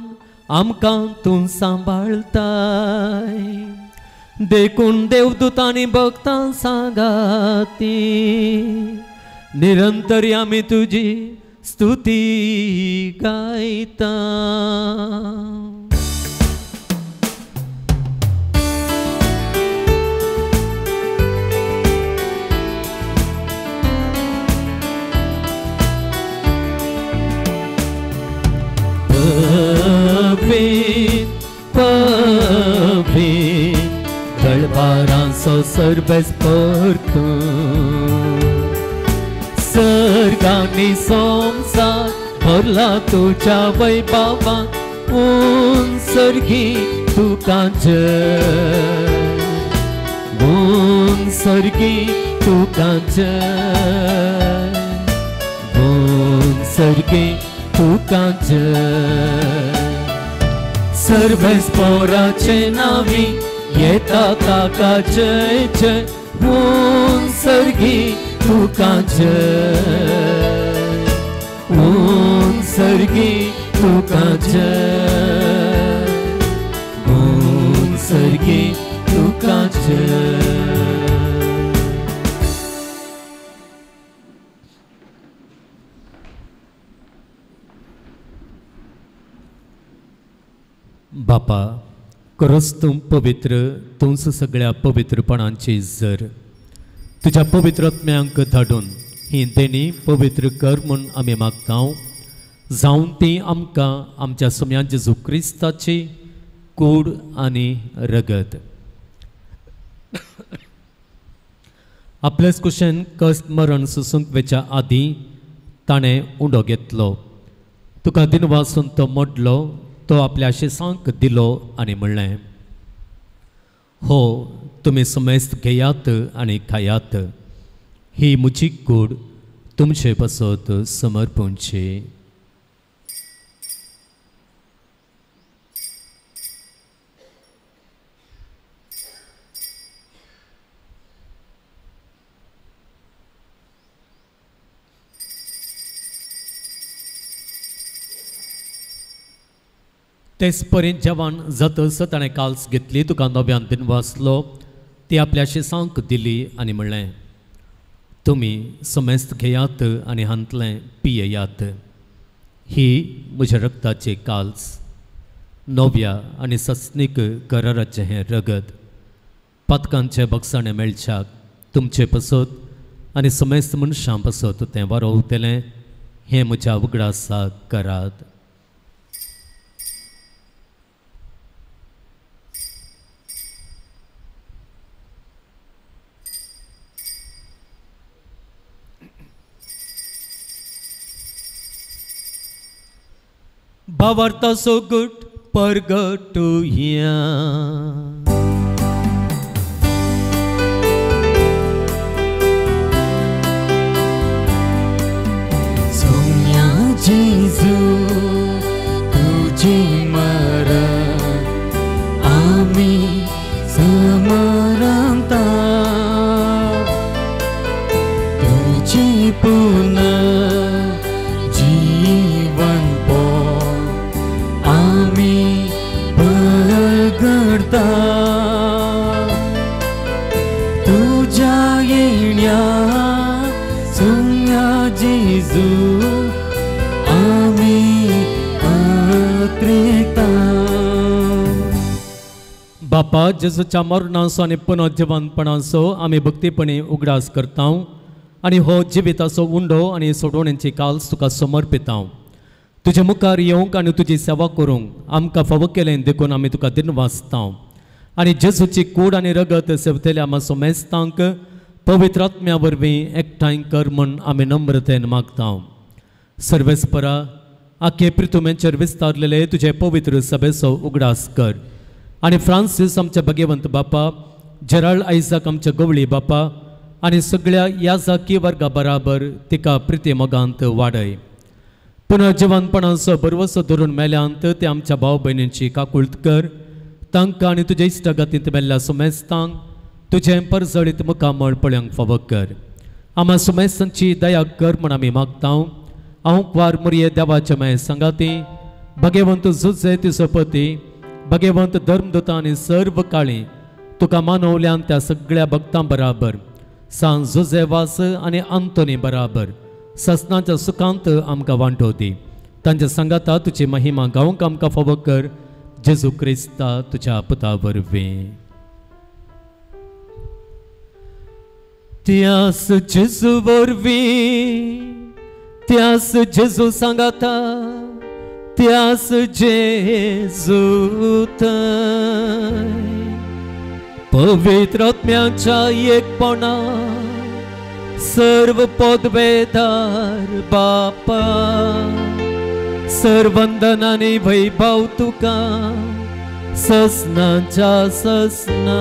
आमकां तूं सांबाळताय. देखून देवदूतांनी भक्तां सांगाती निरंतर आमी तुजी स्तुती गायता. पवित्र पवित्र दळबारांचो सर्वेस्पर तूं, सर्गांनी संवसार भरला तुज्या वैभवान. उन सर्गी तुका जय, उन सर्गी तुका जय, उन सर्गी तुका जय. सर्वेस्पराचे नावी येता ताका जय जय, उन सर्गी तुका जय, उन सर्गी तुका जय, उन सर्गी तुका जय. बापा, खरोच तूं पवित्र, तूंच सगळ्या पवित्रपणांची जर. तुज्या पवित्र आत्म्यांक धाडून ही देणी पवित्र कर म्हूण आमी मागता, जावन ती आमकां आमच्या सोम्या जेजू क्रिस्ताची कूड आनी रगत. आपल्याच कुशेन कश्ट मरण सोसूंक वेच्या आदीं ताणें उंडो घेतलो, तुका दिनवासून तो मोडलो, तो आपल्या शिसांक दिलो आनी म्हणलें, हो तुमी समेस्त घेयात आनी खायात, ही म्हजी कूड तुमचे पासत समर्पणची. तेच परी जेवण जातच ताणें काल्स घेतली, तुका नव्यान दिनवासलो, ती आपल्या शिसांक दिली आनी म्हणलें, तुमी समेस्त घेयात आनी हांतलें पियेयात, ही म्हज्या रक्ताची काल्स, नव्या आनी सस्नीक कराराचें हें रगत, पातकांचे बक्षाणें मेळच्याक तुमचे पसत आनी समेस्त मनशां पसत तें वारोवतलें हें म्हज्या उगडासाक करात. भावार्थाचो गुट परगटुया.
सोम्या जेजू तुझे मरण आमी समरंता तुझे पुनः जीवन पो आमी बगडता तुझ्या येण्या सोम्या जेजू आमी पत्रेता.
बापा जेजूच्या मरणाचो आनी पुनर्जिवंतपणाचो आमी भक्तीपणी उगडास करता आनी हो जिविताचो उंडो आनी सोडवणेची काल्स तुका समर्पिता. तुजे मुखार येवंक आनी तुजी सेवा करूंक आमकां फावो केलें देखून आमी तुका दिनवासता आनी जेजूची कूड आनी रगत सेवतल्या आमच्या सोमेस्तांक पवित्र आत्म्या वरवीं एकठांय कर म्हूण आमी नम्रतेन मागता. सर्वेस्परा आखे प्रितुमेचेर विस्तारलेले तुजे पवित्र सभेचो उगडास कर आनी फ्रांसीस आमच्या भगेवंत बापा, जेराल्ड आयझाक आमच्या गवळी बापा आनी सगळ्या याजाकी वर्गा बराबर तिका प्रिती मोगांत वाडय. पुनर्जिवंतपणाचो भरवसो धरून मेल्यांत ते आमच्या भाव भयणींची काकुळट कर. तांकां आनी तुजे इश्टागतींत मेल्ल्या सुमेस्तांक तुजें परजळीत मुखामळ पळोवंक फावो कर. आमा सुमेस्तांची दया कर म्हूण आमी मागता. हांव क्वार मुरये देवाचे माय सांगाती भगेवंत जुजे तिसोपती भगेवंत धर्मदूता आनी सर्व काळी तुका मानवल्यान त्या सगळ्या भक्तां बराबर सांत जुजेवास आनी आंतोनी बराबर ससनाच्या सुखांत आमकां वांटो दी. तांच्या सांगाता तुजी महिमा गावंक आमकां फावो कर. जेजू क्रिस्ता तुज्या पुता वरवीं. त्यास जेजू वरवीं, त्यास जेजू सांगाता, त्यास जेजू थंय पवित्र आत्म्याच्या एकपणा सर्व पदवेदार बापा सर्वंदन आनी वैभव तुका ससनाच्या ससना.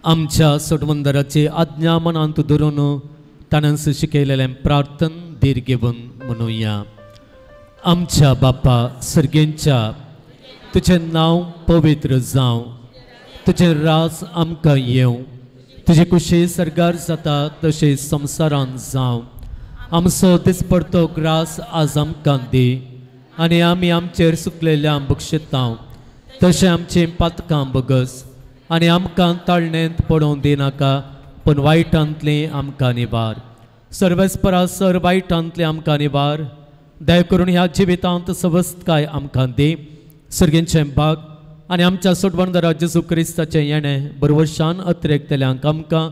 आमच्या सोडवंदराची आज्ञा मनांत धरून ताणें शिकयलेलें प्रार्थन धीर घेवन म्हणुया. आमच्या बापा सर्गेंच्या, तुजें नांव पवित्र जावं, तुजें राज आमकां येवं, तुजी कुशी सर्गार जाता तशें संवसारांत जावं. आमचो दिसपडतो ग्रास आज आमकां दी आनी आमी आमचेर सुकलेल्या बक्षितां तशें आमचीं पातकां बगस आनी आमकां ताळणेंत पडोवंक दिनाका पूण वायटांतलीं आमकां निवार. सर्वेस्परा सर वायटांतलीं आमकां निवार. दया करून ह्या जिवितांत सवस्तकाय आमकां दी. सर्गेंचें भाग आनी आमच्या सोडवणदारा जेजू क्रिस्ताचें येणें बरवशान अत्रेकतल्यांक आमकां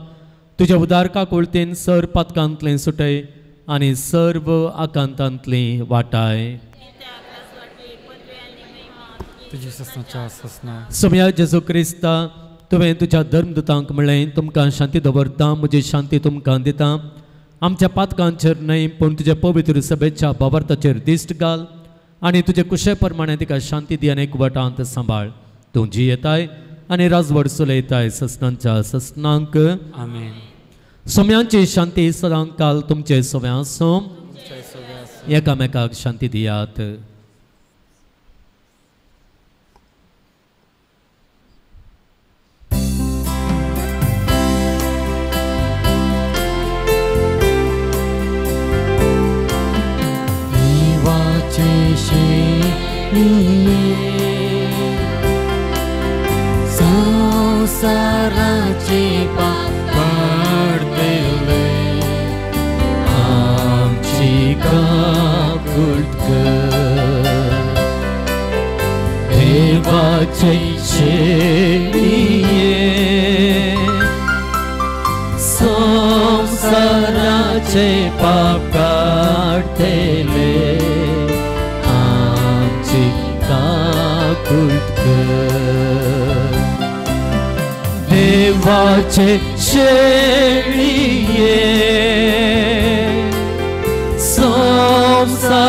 तुज्या उदार काकुळतेन सर पातकांतलें सुटय आनी सर्व आकांतांतलीं वाटाय. समया जेजू क्रिस्ता, तुवें तुज्या धर्मदूतांक म्हणलें तुमकां शांती दवरता, म्हजी शांती तुमकां दिता. आमच्या पातकांचेर न्हय पूण तुज्या पवित्र सभेच्या भावार्थाचेर दिश्ट घाल आनी तुजे कुशे प्रमाणे तिका शांती दी आनी एकवटांत सांबाळ. तूं जियेताय आनी राजवट चलयताय ससनांच्या ससनांक.
आमेन.
सोम्यांची शांती सदां काल तुमचे सोव्या आसूं. एकामेकाक शांती दियात.
संसाराचे पाप पडलेले आमची काकुळट कर. देवाचे शेळये संसाराचे पाप काडटले आमची काकूट कर. देवाचे शेळये संसाराचे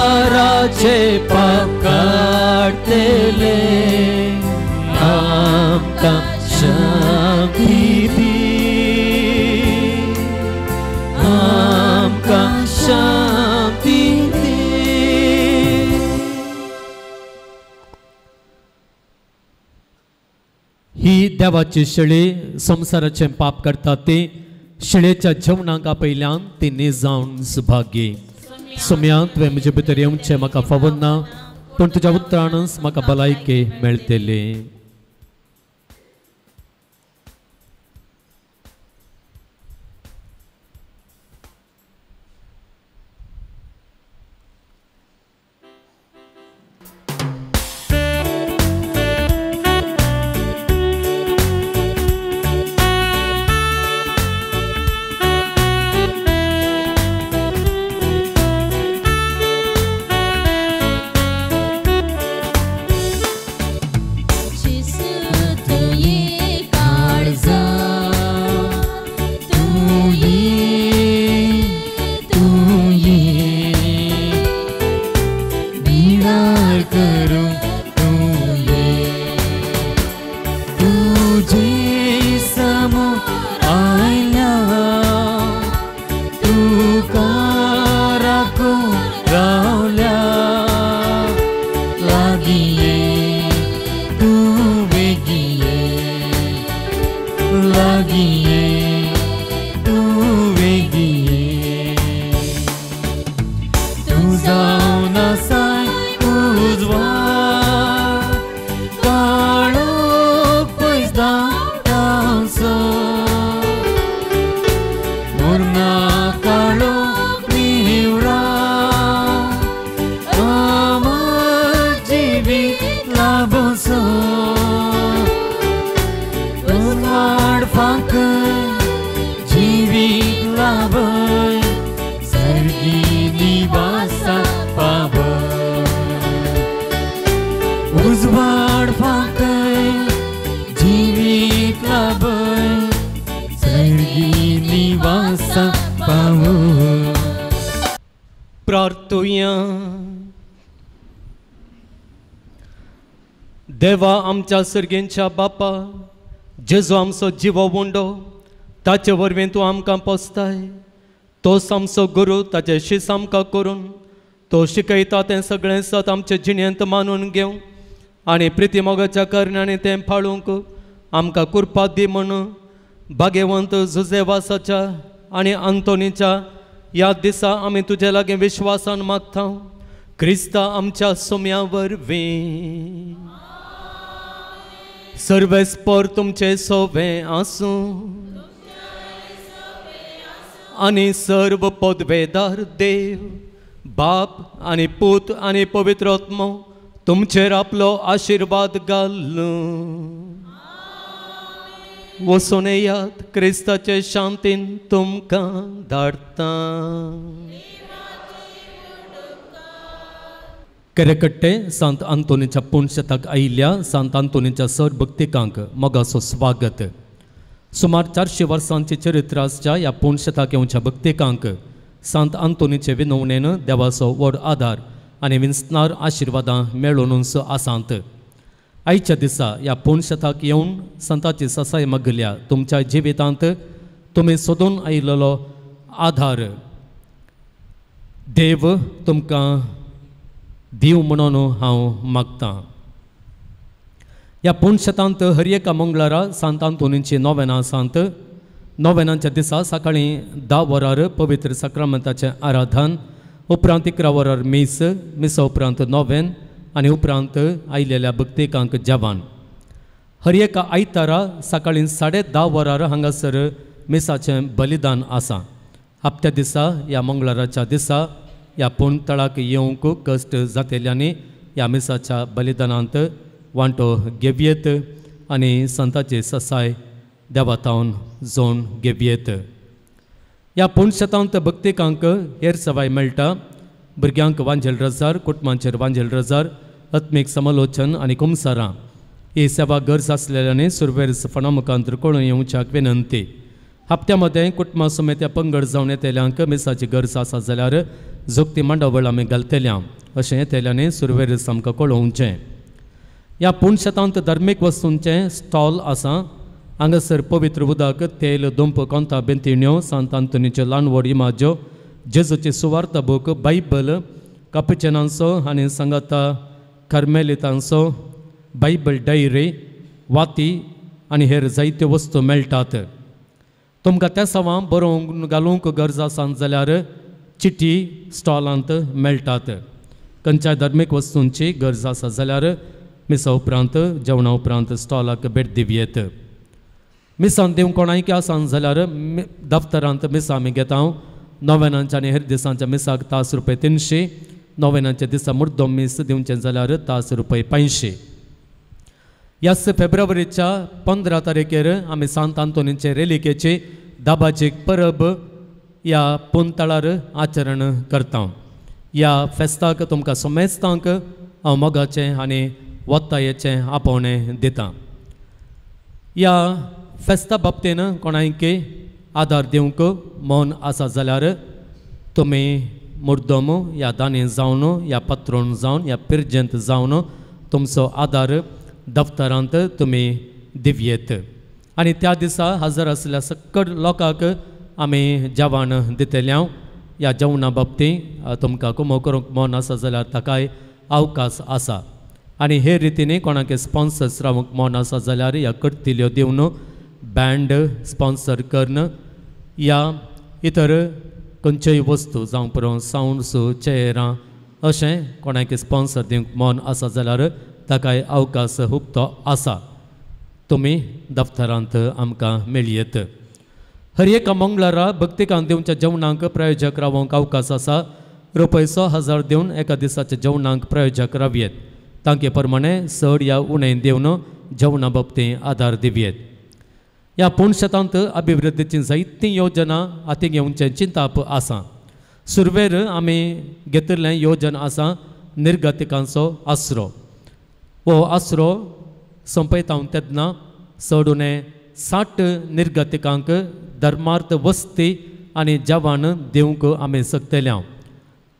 पाप काडटले आमकां शांती दी, आमकां शांती दी.
ही देवाची शेळी संसाराचें पाप करता ती शेळेच्या जेवणाक आपयल्यान ती निजावन सुभागी. सोम्या तुवें म्हजे भितर येवचें म्हाका फावना, पूण तुज्या उतरानच म्हाका भलायकी मेळटली. देवा आमच्या सर्गेंच्या बापा, जेजू आमचो जिवो उंडो, ताचे वरवीं तूं आमकां पोसताय. तोच आमचो गुरू, ताचे शीस आमकां करून तो शिकयता तें सगळें सत आमचे जिणेंत मानून घेवं आनी प्रिती मोगाच्या कारणांनी तें पाळूंक आमकां कुरपा दी म्हूण भाग्यवंत जुजेवासाच्या आनी आंतोनीच्या ह्या दिसा आमी तुजे लागीं विश्वासान मागता, क्रिस्ता आमच्या सोम्या वरवीं. सर्वेस्पर तुमचे सोवे आसूं आनी सर्व पदवेदार देव बाप आनी पूत आनी पवित्र आत्मो तुमचेर आपलो आशिर्वाद घालूं. वचून येयात, क्रिस्ताचे शांतीन तुमकां धाडटा. केरेकट्टे सांत आंतोनीच्या पुणशताक आयिल्ल्या सांत आंतोनीच्या सर भक्तिकांक मोगाचो स्वागत. सुमार 400 वर्सांचे चरित्र आसच्या ह्या पुणशताक येवच्या भक्तिकांक सांत आंतोनीचे विनवणेन देवाचो व्हड आदार आनी विंचणार आशिर्वादां मेळोवनूच आसात. आयच्या दिसा ह्या पुणशताक येवन संताची ससाय मागल्या तुमच्या जिवितांत तुमी सोदून आयिल्लो आदार देव तुमकां दिव म्हणून हांव मागतां. ह्या पुणशतांत हर एका मंगळारा सांत आंतोनीची नोवेनां आसात. नोवेनांच्या दिसा सकाळीं 10 वरार पवित्र साक्रामेंताचें आराधन, उपरांत 11 वरार मीस, मिसा उपरांत नोवेन आनी उपरांत आयिल्ल्या भक्तिकांक जेवण. हर एका आयतारा सकाळीं 10:30 वरार हांगासर मिसाचें बलिदान आसा. हप्त्या दिसा ह्या मंगळाराच्या दिसा ह्या पुणतळाक येवंक कश्ट जातेल्यांनी ह्या मिसाच्या बलिदानांत वांटो घेवयेत आनी संताचे ससाय देवातावन जोन घेवयेत. ह्या पुणशतांत भक्तिकांक हेर सवाय मेळटा. भुरग्यांक वांजेल रजार, कुटुंबांचेर वांजेल रजार, आत्मीक समालोचन आनी कुमसारां ही सेवा गरज आसलेल्यानी सुरवेर फणा मुखांत कळून येवच्याक विनंती. हप्त्या मदें कुटुंबा समेत पंगड जावन येतल्यांक मिसाची गरज आसा जाल्यार जोगती मांडावळ आमी घालतल्या अशें येतल्यांनी सुरवेर आमकां कळोवचें. ह्या पुणशतांत धार्मीक वस्तूंचें स्टॉल आसा. हांगासर पवित्र उदक, तेल, दुंप, कोंता, बेंतिण्यो, सांत आंतोनीच्यो ल्हान व्हड इमाज्यो, जेजूची सुवार्थ बूक, बायबल, कापिचेनांचो आनी सांगाता कार्मेलितांचो बायबल डायरी, वाती आनी हेर जायत्यो वस्तू मेळटात. तुमकां त्या सवां बरोवंक घालूंक गरज आसा जाल्यार चिटी स्टॉलांत मेळटात. खंयच्याय धार्मीक वस्तूंची गरज आसा जाल्यार मिसा उपरांत जेवणा उपरांत स्टॉलाक भेट दिवयेत. मिसान दिवंक कोणायकी आसा जाल्यार दफ्तरांत मिसां आमी घेता. नोवेनांच्या आनी हेर दिसांच्या मिसाक तास रुपये 300, नोवेनांच्या दिसा मुर्दो मीस दिवचें जाल्यार तास रुपये 500. ह्याच फेब्रुवारीच्या 15 तारखेर आमी सांत आंतोनीचे रेलिकेची दाबाजीक परब ह्या पुंतळार आचरण करता. ह्या फेस्ताक तुमकां समेस्तांक हांव मोगाचें आनी वत्तायेचें आपोवणें दिता. ह्या फेस्ता बाबतीन कोणायकी आदार दिवंक मन आसा जाल्यार तुमी मुर्दम ह्या दानी जावन ह्या पत्रोन जावन ह्या पिर्जेंत जावन तुमचो आदार दफ्तरांत तुमी दिवयेत. आनी त्या दिसा हजर आसल्या सकट लोकांक आमी जेवण दितले. ह्या जेवणा बाबतींत तुमकां कुमो करूंक मन आसा जाल्यार ताकाय अवकाश आसा. आनी हे रितीन कोणाक स्पॉन्सर्स रावंक मन आसा जाल्यार ह्या करतिल्यो दिवन बँड स्पॉन्सर करून या इतर खंयच्योय वस्तू जावं पुरो सावंड्स, चेरां अशें कोणाक स्पॉन्सर दिवंक मन आसा जाल्यार ताकाय अवकाश उक्तो आसा. तुमी दफ्तरांत आमकां मेळयेत. हर एका मंगळारा भक्तिकांक दिवच्या जेवणाक प्रायोजक रावंक अवकाश आसा. रुपये 6,000 दिवन एका दिसाच्या जेवणाक प्रायोजक रावयेत. तांके प्रमाणे चड या उणें दिवन जेवणा बाबतींत आदार दिवयेत. ह्या पुणशतांत अभिवृद्धीची जायतीं योजना हाती घेवचें चिंताप आसा. सुरवेर आमी घेतिल्लें योजन आसा निर्गतिकांचो आसरो. हो आसरो सोंपयता तेन्ना चड उणें 60 निर्गतिकांक धर्मार्थ वस्ती आनी जेवण दिवंक आमी शकतले.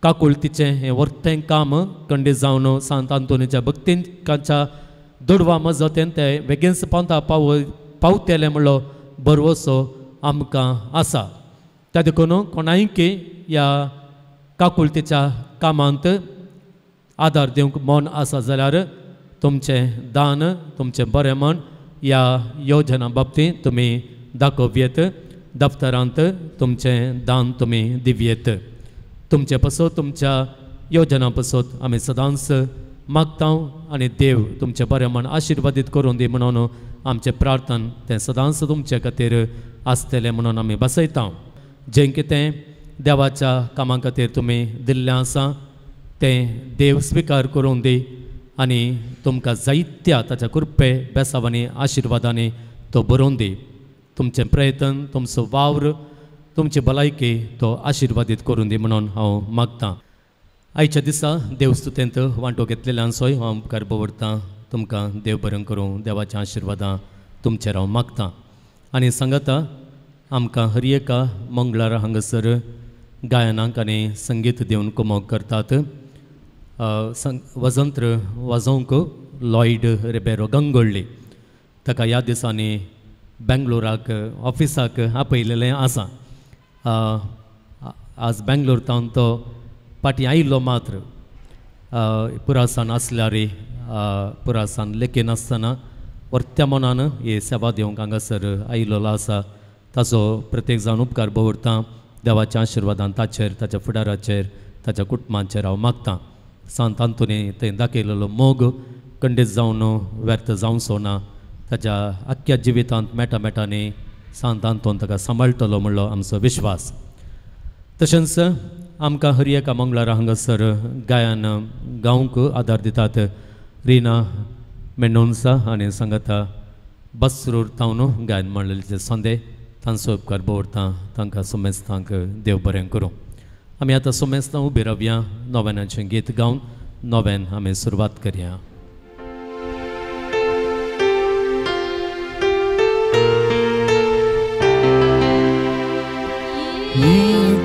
काकुळतीचें हें वर्तें काम कंडी जावन सांत आंतोनीच्या भक्तिकांच्या दुडवा मजतीन ते बेगीनच पावता पावतले म्हणलो भरवसो आमकां आसा. त्या देखून कोणायकी ह्या काकुळतीच्या कामांत आदार दिवंक मन आसा जाल्यार तुमचें दान, तुमचें बरें मन ह्या योजना बाबतींत तुमी दाखोवयेत. दफ्तरांत तुमचें दान तुमी दिवयेत. तुमचे पासत, तुमच्या योजना पासत आमी सदांच मागता आनी देव तुमचें बरें मन आशिर्वादीत करून दी म्हणून आमचें प्रार्थन तें सदांच तुमचे खातीर आसतलें म्हणून आमी बसयता. जें कितें देवाच्या कामां खातीर तुमी दिल्लें आसा तें देव स्विकार करून दी आनी तुमकां जायत्या ताच्या कृपे बेसावांनी आशिर्वादांनी तो बरोवन दी. तुमचें प्रयत्न, तुमचो वावर, तुमची भलायकी तो आशिर्वादीत करून दी म्हणून हांव मागतां. आयच्या दिसा देवस्तुतेंत वांटो घेतलेल्यांचोय हांव उपकार दवरतां. तुमकां देव बरें करूं, देवाच्या आशिर्वादां तुमचेर हांव मागतां. आनी सांगता आमकां हर एका मंगळारा हांगासर गायनाक आनी संगीत दिवन कुमोक करतात. वजंत्र वाजोवंक लॉयड रिबेरो गंगोळ्ळी ताका ह्या दिसांनी बेंगलोराक ऑफिसाक आपयलेलें आसा. आज बेंगलोर तावन तो पाटी आयिल्लो मात्र पुरासान आसल्यार पुरासान लेखी नासतना वर्त्या मनान ही सेवा दिवंक हांगासर आयिल्लो आसा. ताचो प्रत्येक जावन उपकार दवरता. देवाच्या आशिर्वादान ताचेर, ताच्या फुडाराचेर, ताच्या कुटुंबाचेर हांव मागतां. सांत आंतोनी थंय दाखयलेलो मोग खंडीत जावन व्यर्थ जावचो ना. ताच्या आख्ख्या जिवितांत मेटा मेटांनी सांत आंतोन ताका सांबाळटलो म्हणलो आमचो विश्वास. तशेंच आमकां हर एका मंगळारा हांगासर गायन गावंक आदार दितात रिना मेंडोन्सा आनी सांगाता बसरूर तावन गायन मांडलेले संदे तांचो उपकार दवरता. तांकां सोमेस्तांक देव बरें करूं. आमी आतां सोमेस्तां उबी रावया, नोवेनाचें गीत गावन नोवेन आमी सुरवात करया.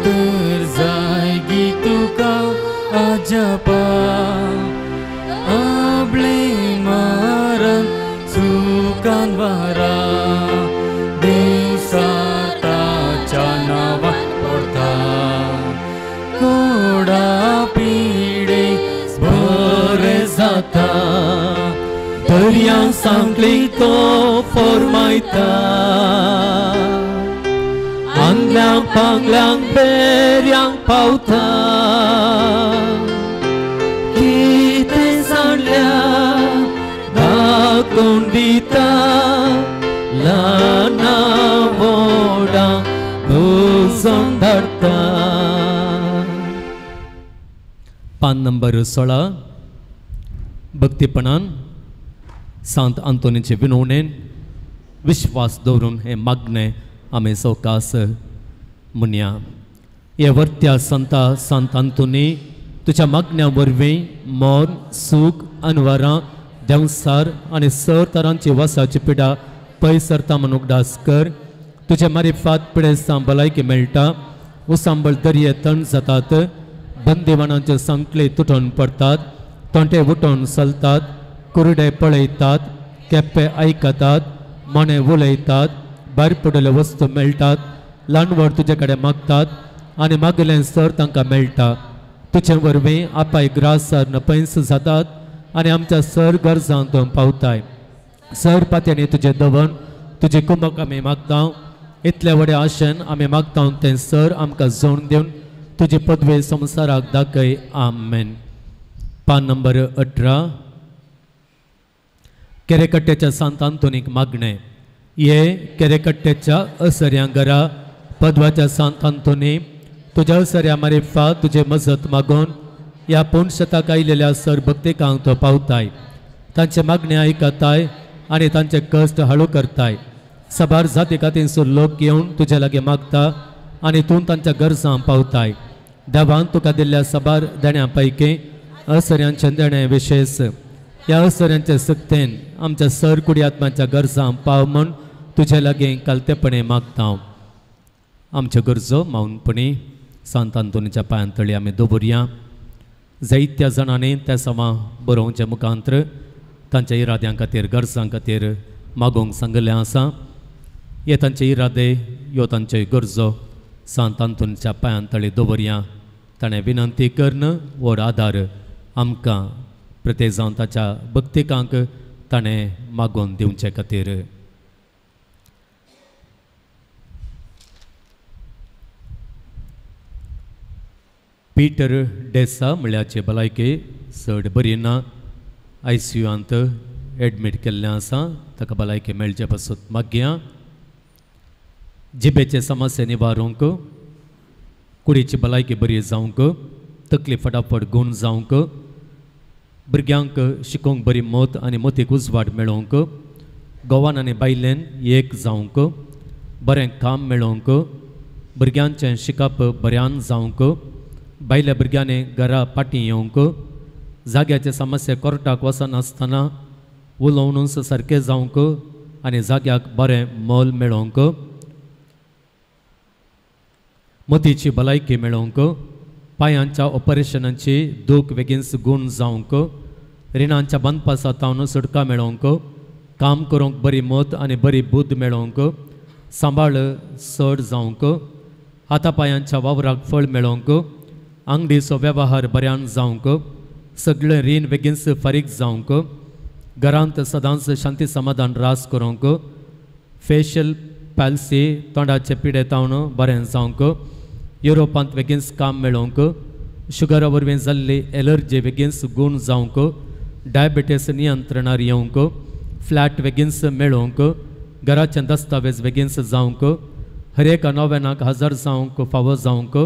तर जायगी तुका आजपा आपले मारन सुकान वारा देवसाताच्या नांवान पडता कोडा पिडे बरें जाता दर्या सांगली तो फरमायता आंगल्यांक पांगल्यांक बेऱ्यांक पावता कितें सांडल्या दाखोवन दिता ल्हाना व्हडा भोजन धाडटा.
पान नंबर 16. भक्तीपणान सांत आंतोनीचे विनवणेन विश्वास दवरून हें मागणें आमी सवकास म्हणया. हे वर्त्या संता सांत आंतोनी तुज्या मागण्या वरवीं मोर सूख अनवरां देंवसार आनी सर तरांची वासाची पिडा पयस सरता म्हूण उगडास कर. तुज्या मारिफात पिडेस्तां भलायकी मेळटा, उसांबळ दर्ये थंड जातात, बंदिवानांचे सांकळे तुटून पडटात, तोंटे उठून चलतात, कुरडे पळयतात, केप्पे आयकतात, मोणे उलयतात, भायर पडिल्ल्यो वस्तू मेळटात, ल्हान व्हड तुजे कडेन मागतात आनी मागिल्लें सर तांकां मेळटा. तुजे वरवीं आपाय ग्रासार नपयस जातात आनी आमच्या सर गरजांक तूं पावताय. सर पात्यांनी तुजें दवन तुजे कुमक आमी मागता. इतले व्हडे आशेन आमी मागता तें सर आमकां जोड दिवन तुजी पदवी संवसाराक दाखय. आमेन. पान नंबर 18. केरेकट्ट्याच्या सांत आंतोनीक मागणें. हे केरेकट्ट्याच्या असऱ्यां घरा पदवाच्या सांत आंतोनी तुज्या असऱ्या मारिफा तुजे मजत मागून ह्या पोणशताक आयिल्ल्या सर भक्तिकांक तो पावताय. तांचे मागणें आयकताय आनी तांचे कश्ट हाळू करताय. साबार जाती खातीर लोक येवन तुजे लागीं मागता आनी तूं तांच्या गरजां पावताय. देवान तुका दिल्ल्या साबार देण्यां पैकी असऱ्यांचें देणें विशेश. ह्या असऱ्यांचे सक्तेन आमच्या सर कुडी आत्माच्या गरजां पाव म्हूण तुजे लागीं कालतेपणे मागता. आमच्यो गरजो मावनपणी सांत आंतोनीच्या पांयां तळी आमी दवरया. जायत्या जाणांनी त्या समा बरोवचे मुखांत्र तांच्या इराद्यां खातीर गरजां खातीर मागूंक सांगिल्लें आसा. हे तांचे इरादे ह्यो तांच्यो गरजो सांत आंतोनीच्या पांयां तळी दवरया. ताणें विनंती करून व्हड आदार आमकां प्रत्येक जावन ताच्या भक्तिकांक ताणें मागून दिवचे खातीर. पीटर डेसा म्हळ्याचे भलायकी चड बरी ना, आयसीयूंत एडमीट केल्लें आसा. ताका भलायकी मेळचे पासत मागया. जिबेचे समस्या निवारूंक, कुडीची भलायकी बरी जावंक, तकली फटाफट गूण जावंक, भुरग्यांक शिकोवंक बरी मत आनी मतीक उजवाड मेळोवंक, गोवान आनी बायलेन एक जावंक, बरें काम मेळोवंक, भुरग्यांचें शिकप बऱ्यान जावंक, बायल्या भुरग्यांनी घरा पाटी येवंक, जाग्याचे समस्या कोर्टाक वचनासतना उलोवनूच सारकें जावंक आनी जाग्याक बरें मोल मेळोवंक, मतीची भलायकी मेळोवंक, पांयांच्या ऑपरेशनाची दूख बेगीन गूण जावंक, रिणांच्या बांदपासा तावन सुटका मेळोवंक, काम करूंक बरी मत आनी बरी बुद्द मेळोवंक, सांबाळ चड जावंक, हाता पांयांच्या वावराक फळ मेळोवंक, आंगडीचो वेव्हार बऱ्यान जावंक, सगळें रीण बेगीन फारीक जावंक, घरांत सदांच शांती समाधान रास करूंक, फेशियल पॅल्सी तोंडाचे पिडे तावन बरें जावंक, युरोपांत बेगीन काम मेळोवंक, शुगरा वरवीं जाल्ली एलर्जी बेगीन गूण जावंक, डायबिटीस नियंत्रणार येवंक, फ्लॅट बेगीन मेळोवंक, घराचे दस्तावेज बेगीन जावंक, हर एका नोवेनाक हजर जावंक फावो जावंक,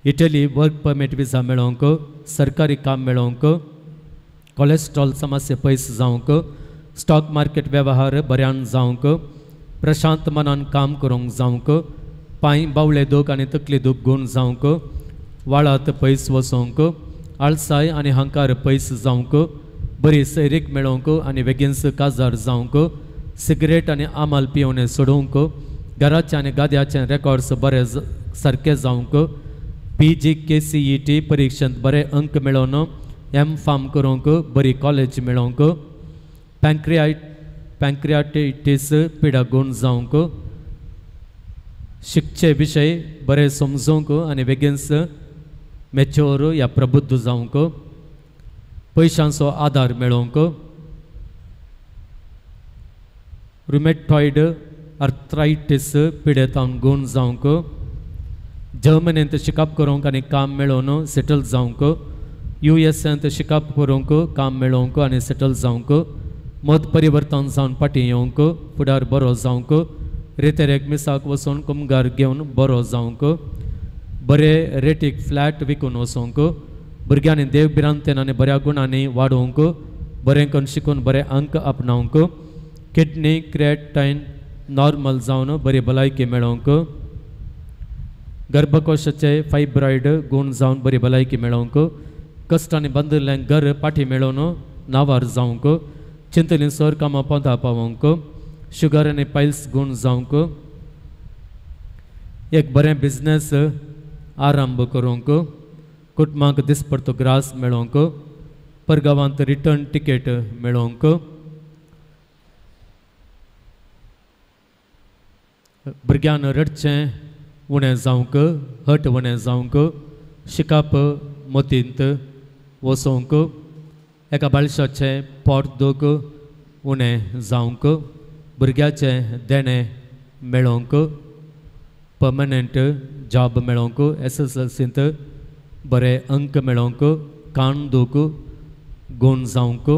इटली वर्क परमीट विजा मेळोवंक, सरकारी काम मेळोवंक, कोलेस्ट्रॉल समस्या पयस जावंक, स्टॉक मार्केट वेव्हार बऱ्यान जावंक, प्रशांत मनान काम करूंक जावंक, पांय बावले दूख आनी तकली दूख गूण जावंक, वाळात पयस वचोंक, आळसाय आनी हंकार पयस जावंक, बरी सैरीक मेळोवंक आनी बेगीनच काजार जावंक, सिगरेट आनी आमाल पिवणें सोडोवंक, घराचें आनी गाद्याचें रेकॉर्ड्स बरे सारके जावंक, PGKCET परिक्षेंत बरे अंक मेळोवन एम फार्म करूंक, बरी कॉलेज मेळोवंक, पँक्रियाटायटीस पिडा गूण जावंक, शिकचे विशय बरे समजूंक आनी बेगीनच मॅच्योर या प्रबुद्ध जावंक, पयशांचो आदार मेळोवंक, रुमेटॉयड आर्थरायटीस पिडेतावन गूण जावंक, जर्मनींत शिकप करूंक आनी काम मेळोवन सेटल जावंक, USAंत शिकप करूंक, काम मेळोवंक आनी सेटल जावंक, मत परिवर्तन जावन फाटीं येवंक, फुडार बरो जावंक, रेतेरेक मिसाक वचून कुमगार घेवन बरो जावंक, बरे रेटीक फ्लॅट विकून वचोंक, भुरग्यांनी देव भिरांतेन आनी बऱ्या गुणांनी वाडोवंक, बरें करून शिकून बरे अंक आपणावंक, किडनी क्रिएटायन नॉर्मल जावन बरी भलायकी मेळोवंक, गर्भकोशाचे फायब्रॉयड गूण जावन बरी भलायकी मेळोवंक, कश्टांनी बांदिल्लें घर पाठी मेळोवन नांवार जावंक, चिंतलीं सर कामां पोंदा पावोवंक, शुगर आनी पायल्स गूण जावंक, एक बरें बिजनेस आरंभ करूंक, कुटुंबाक दिसपडतो ग्रास मेळोवंक, परगांवांत रिटर्न टिकेट मेळोवंक, भुरग्यान रडचें उणें जावंक, हट उणें जावंक, शिकप मतींत वसोवंक, एका बाळशाचें पोट दूख उणें जावंक, भुरग्याचें देणें मेळोवंक, पर्मनंट जॉब मेळोवंक, SSLCंत बरे अंक मेळोवंक, कान दूख गूण जावंक,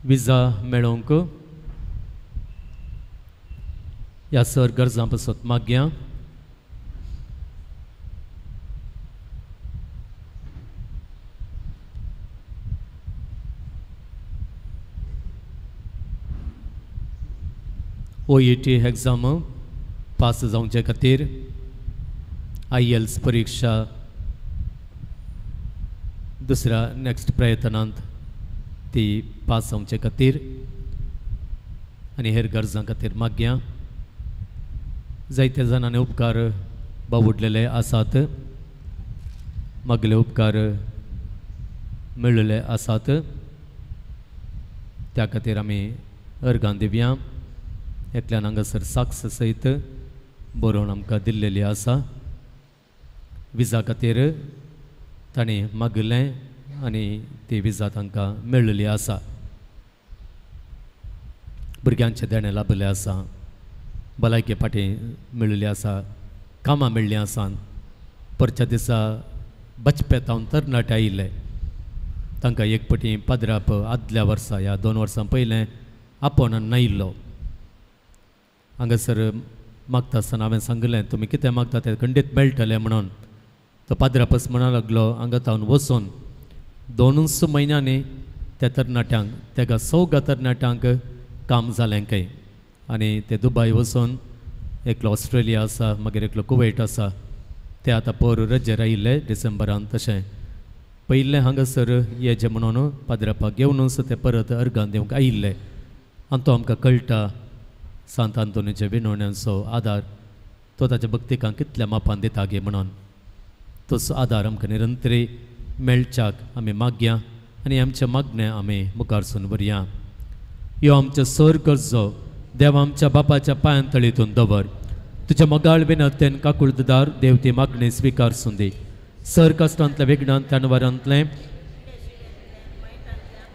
विजा मेळोवंक, ह्या सर गरजां पासत मागया. OET exam pass जावचे खातीर IELTS परिक्षा दुसऱ्या नेक्स्ट प्रयत्नांत ती पास जावचे खातीर आनी हेर गरजां खातीर मागया. जायते जाणांनी उपकार बावुडलेले आसात, मागले उपकार मेळिल्ले आसात, त्या खातीर आमी अर्गां दिवया. एकल्यान हांगासर साक्ष सयत बरोवन आमकां दिल्लेली आसा. विजा खातीर तांणी मागिल्लें आनी ती विजा तांकां मेळिल्ली आसा. भुरग्यांचें देणें लाभिल्लें आसा, भलायके फाटीं मेळिल्ली आसा, कामां मेळ्ळीं आसा. परच्या दिसा बचपेतावन तरणाटे आयिल्ले, तांकां एक पटी पाद्राप आदल्या वर्सा ह्या 2 वर्सां पयलें आपोवन नायिल्लो. हांगासर मागता आसतना हांवें सांगलें, तुमी कितें मागता तें खंडीत मेळटलें म्हणून. तो पाद्रापस म्हणा लागलो, हांगा तावन वचून 2 म्हयन्यांनी त्या तरणाट्यांक, तेका 4 तरणाट्यांक काम जालें खंय. आनी ते दुबय वचून, एकलो ऑस्ट्रेलिया आसा, मागीर एकलो कुवेट आसा, ते आतां पोर रजेर आयिल्ले डिसेंबरान. तशें पयलें हांगासर येजे म्हणून पाद्रापाक घेवनूच ते परत अर्गां दिवंक आयिल्ले. आनी तो आमकां कळटा सांत आंतोनीच्या विनवण्यांचो आदार तो ताच्या भक्तिकांक कितल्या मापान दिता गे म्हणून. तोच आदार आमकां निरंतरी मेळच्याक आमी मागया आनी आमचें मागणें आमी मुखारसून व्हरया. यो आमचें सर करचो देव आमच्या बापाच्या पांयान तळीतून दवर. तुज्या मोगाळ विनंतेन काकुळदार देव ती मागणी स्विकार सुंदी. सर कश्टांतल्या विघ्नांतल्या अणवारांतलें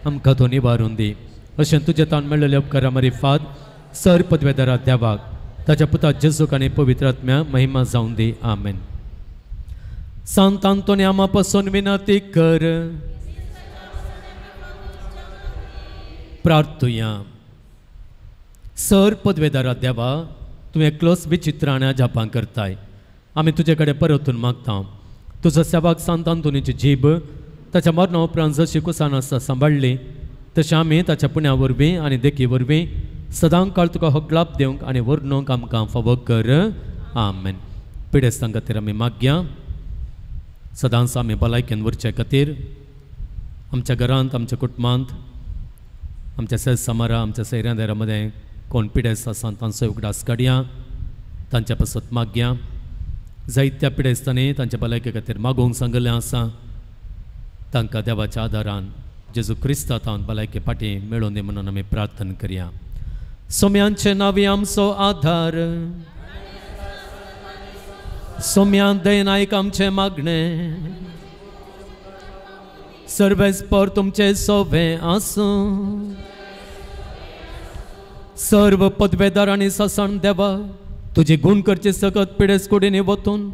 आमकां तो निवारून दी. अशें तुजें ताण मेळिल्ले उपकारा मारिफात सर पदवेदारा देवाक ताच्या पुता जेजूक आनी पवित्र आत्म्या महिमा जावन दी. आमेन. सांत आंतोनी आमा पासून विनंती कर. प्रार्थुया. सर पदवेदारा देवा, तुवें एकलोच विचित्र आनी अजापां करताय. आमी तुजे कडेन परतून मागता. तुजो सेवक सांत आंतोनीची जीब ताच्या मरणा उपरांत जशी कुसान आसता सांबाळ्ळी तशें आमी ताच्या पुण्या वरवीं आनी देखी वरवीं सदां काळ तुका होगलाप दिवंक आनी व्हरणूंक आमकां फावो कर. आमेन. पिडेस्तां खातीर आमी मागया. सदांच आमी भलायकेन उरचे खातीर आमच्या घरांत, आमच्या कुटुंबांत, आमच्या सेज समारा, आमच्या सैऱ्यां दायऱ्यां मदें कोण पिडेस्त आसा तांचो उगडास काडया, तांच्या पासत मागया. जायत्या पिडेस्तांनी तांच्या भलायके खातीर मागूंक सांगिल्लें आसा. तांकां देवाच्या आदारान जेजू क्रिस्ता तावन भलायके फाटीं मेळोवन दी म्हणून आमी प्रार्थना करया. सोम्यांचे नांवी आमचो आधार, सोम्यान दयनायक आमचें मागणें, सर्वेस्पर तुमचें सोबें आसूं. सर्व पदवेदार आनी ससण देवा, तुजी गूण करचे सकत पिडेस कुडींनी वतून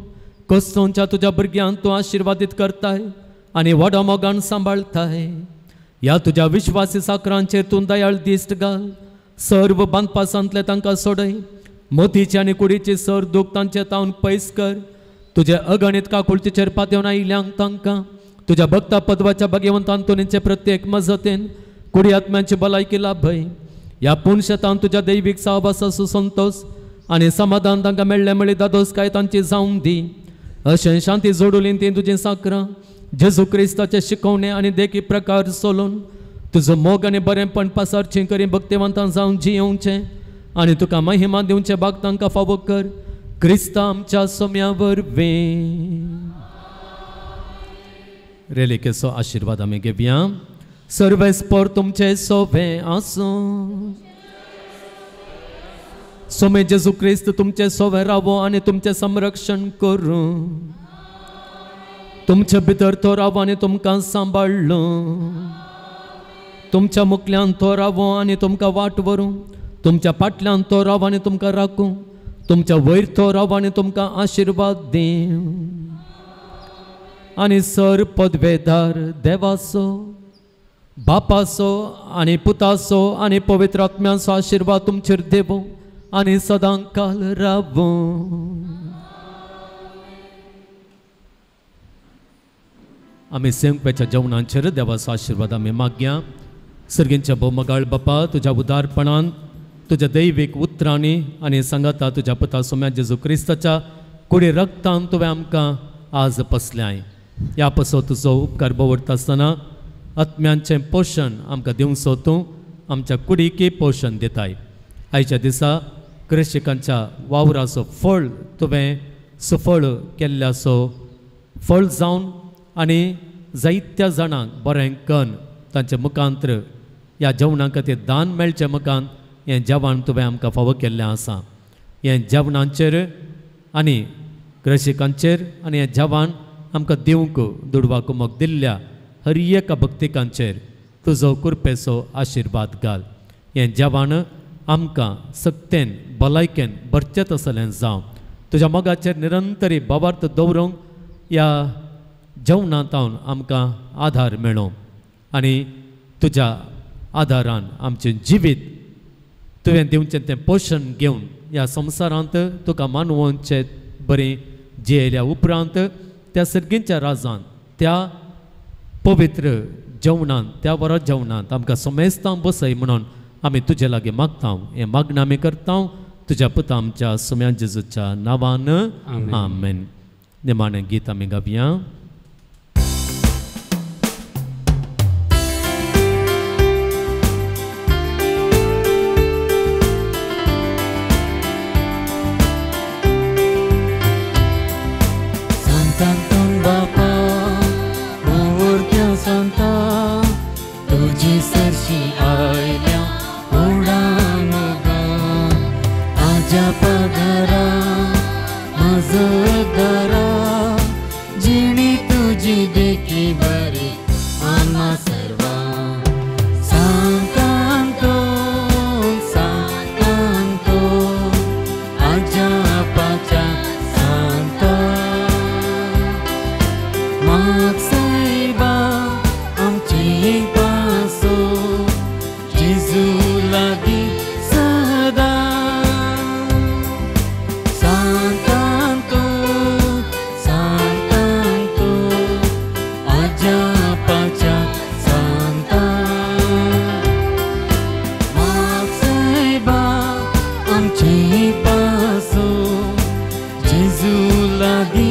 कोसोंच्या तुज्या भुरग्यांक तूं आशिर्वादीत करताय आनी व्हडा मोगान सांबाळताय. ह्या तुज्या विश्वासी साकरांचेर तूं दयाळ दिश्ट घाल. सर्व बांदपासांतले तांकां सोडय. मोतीची आनी कुडीची सर दूख तांचे तावन पयस कर. तुजे अगणीत काकुळतीचेर पातेवन आयिल्ल्यांक तांकां तुज्या भक्ता पदवाच्या भाग्यवंत आंतोनीचे प्रत्येक मजतीन कुडी आत्म्यांची भलायकी लाभय. ह्या पुनशेतान तुज्या दैवीक सहवासाचो संतोश आनी समाधान तांकां मेळ्ळें म्हळी दादोसकाय तांची जावन दी. अशें शांती जोडुलीं तीं तुजीं साकरां जेजू क्रिस्ताचे शिकवणे आनी देखी प्रकार सोलून तुजो मोग आनी बरेंपण पासारचें करी भक्तिवंतां जावन जियेवचें आनी तुका महिमा दिवचें भाग तांकां फावो कर. क्रिस्ता आमच्या सोम्या वरवीं. रेलिकेचो आशिर्वाद आमी घेवया. सर्वेस्पर तुमचें सोबें आसूं. सोमे जेजू क्रिस्त तुमचें सोबें रावो आनी तुमचें संरक्षण करूं. तुमचे भितर तो रावो आनी तुमकां सांबाळ्ळो. तुमच्या मुखल्यान तो रावो आनी तुमकां वाट व्हरूं. तुमच्या फाटल्यान तो रावो आनी तुमकां राखूं. तुमच्या वयर तो रावो आनी तुमकां आशिर्वाद दिवं. आनी सर पदवेदार देवाचो, बापाचो आनी पुताचो आनी पवित्र आत्म्याचो आशिर्वाद तुमचेर देवो आनी सदां काल रावो. आमी सेंकप्याच्या जेवणाचेर देवाचो आशिर्वाद आमी मागया. सर्गींच्या भोवमगाळ बापा, तुज्या उदारपणान, तुज्या दैवीक उतरांनी आनी सांगाता तुज्या पुता सोम्या जेजू क्रिस्ताच्या कुडी रक्तान तुवें आमकां आज पसल्याय. ह्या पसो तुजो उपकार बवडटा आसतना आत्म्यांचें पोशण आमकां दिवचो तूं आमच्या कुडीकय पोशण दिताय. आयच्या दिसा कृषिकांच्या वावराचो फळ तुवें सुफळ केल्ल्याचो फळ जावन आनी जायत्या जाणांक बरें कन तांचे मुखांत्र ह्या जेवणा खातीर दान मेळचें मुखान हें जेवण तुवें आमकां फावो केल्लें आसा. हें जेवणांचेर आनी कृषिकांचेर आनी हें जेवण आमकां दिवंक दुडवाक मोग दिल्ल्या हर एका भक्तिकांचेर तुजो कृपेचो आशिर्वाद घाल. हें जेवण आमकां सक्तेन भलायकेन भरचें तसलें जावं. तुज्या मोगाचेर निरंतरी भावार्थ दवरूंक ह्या जेवणांत आमकां आधार मेळो आनी तुज्या आधारान आमचें जिवीत तुवें दिवचें तें पोशण घेवन ह्या संवसारांत तुका मानवचे बरें जियेल्या उपरांत त्या सर्गींच्या राजान त्या पवित्र जेवणांत त्या वरा जेवणांत आमकां समेस्तां बसय म्हणून आमी तुजे लागीं मागता. हें मागणें आमी करता तुज्या पुता आमच्या सोम्या जेजूच्या नांवान. आमेन. निमाणें गीत आमी गावया.
आजा पाचा सांता। जेजू लागीं.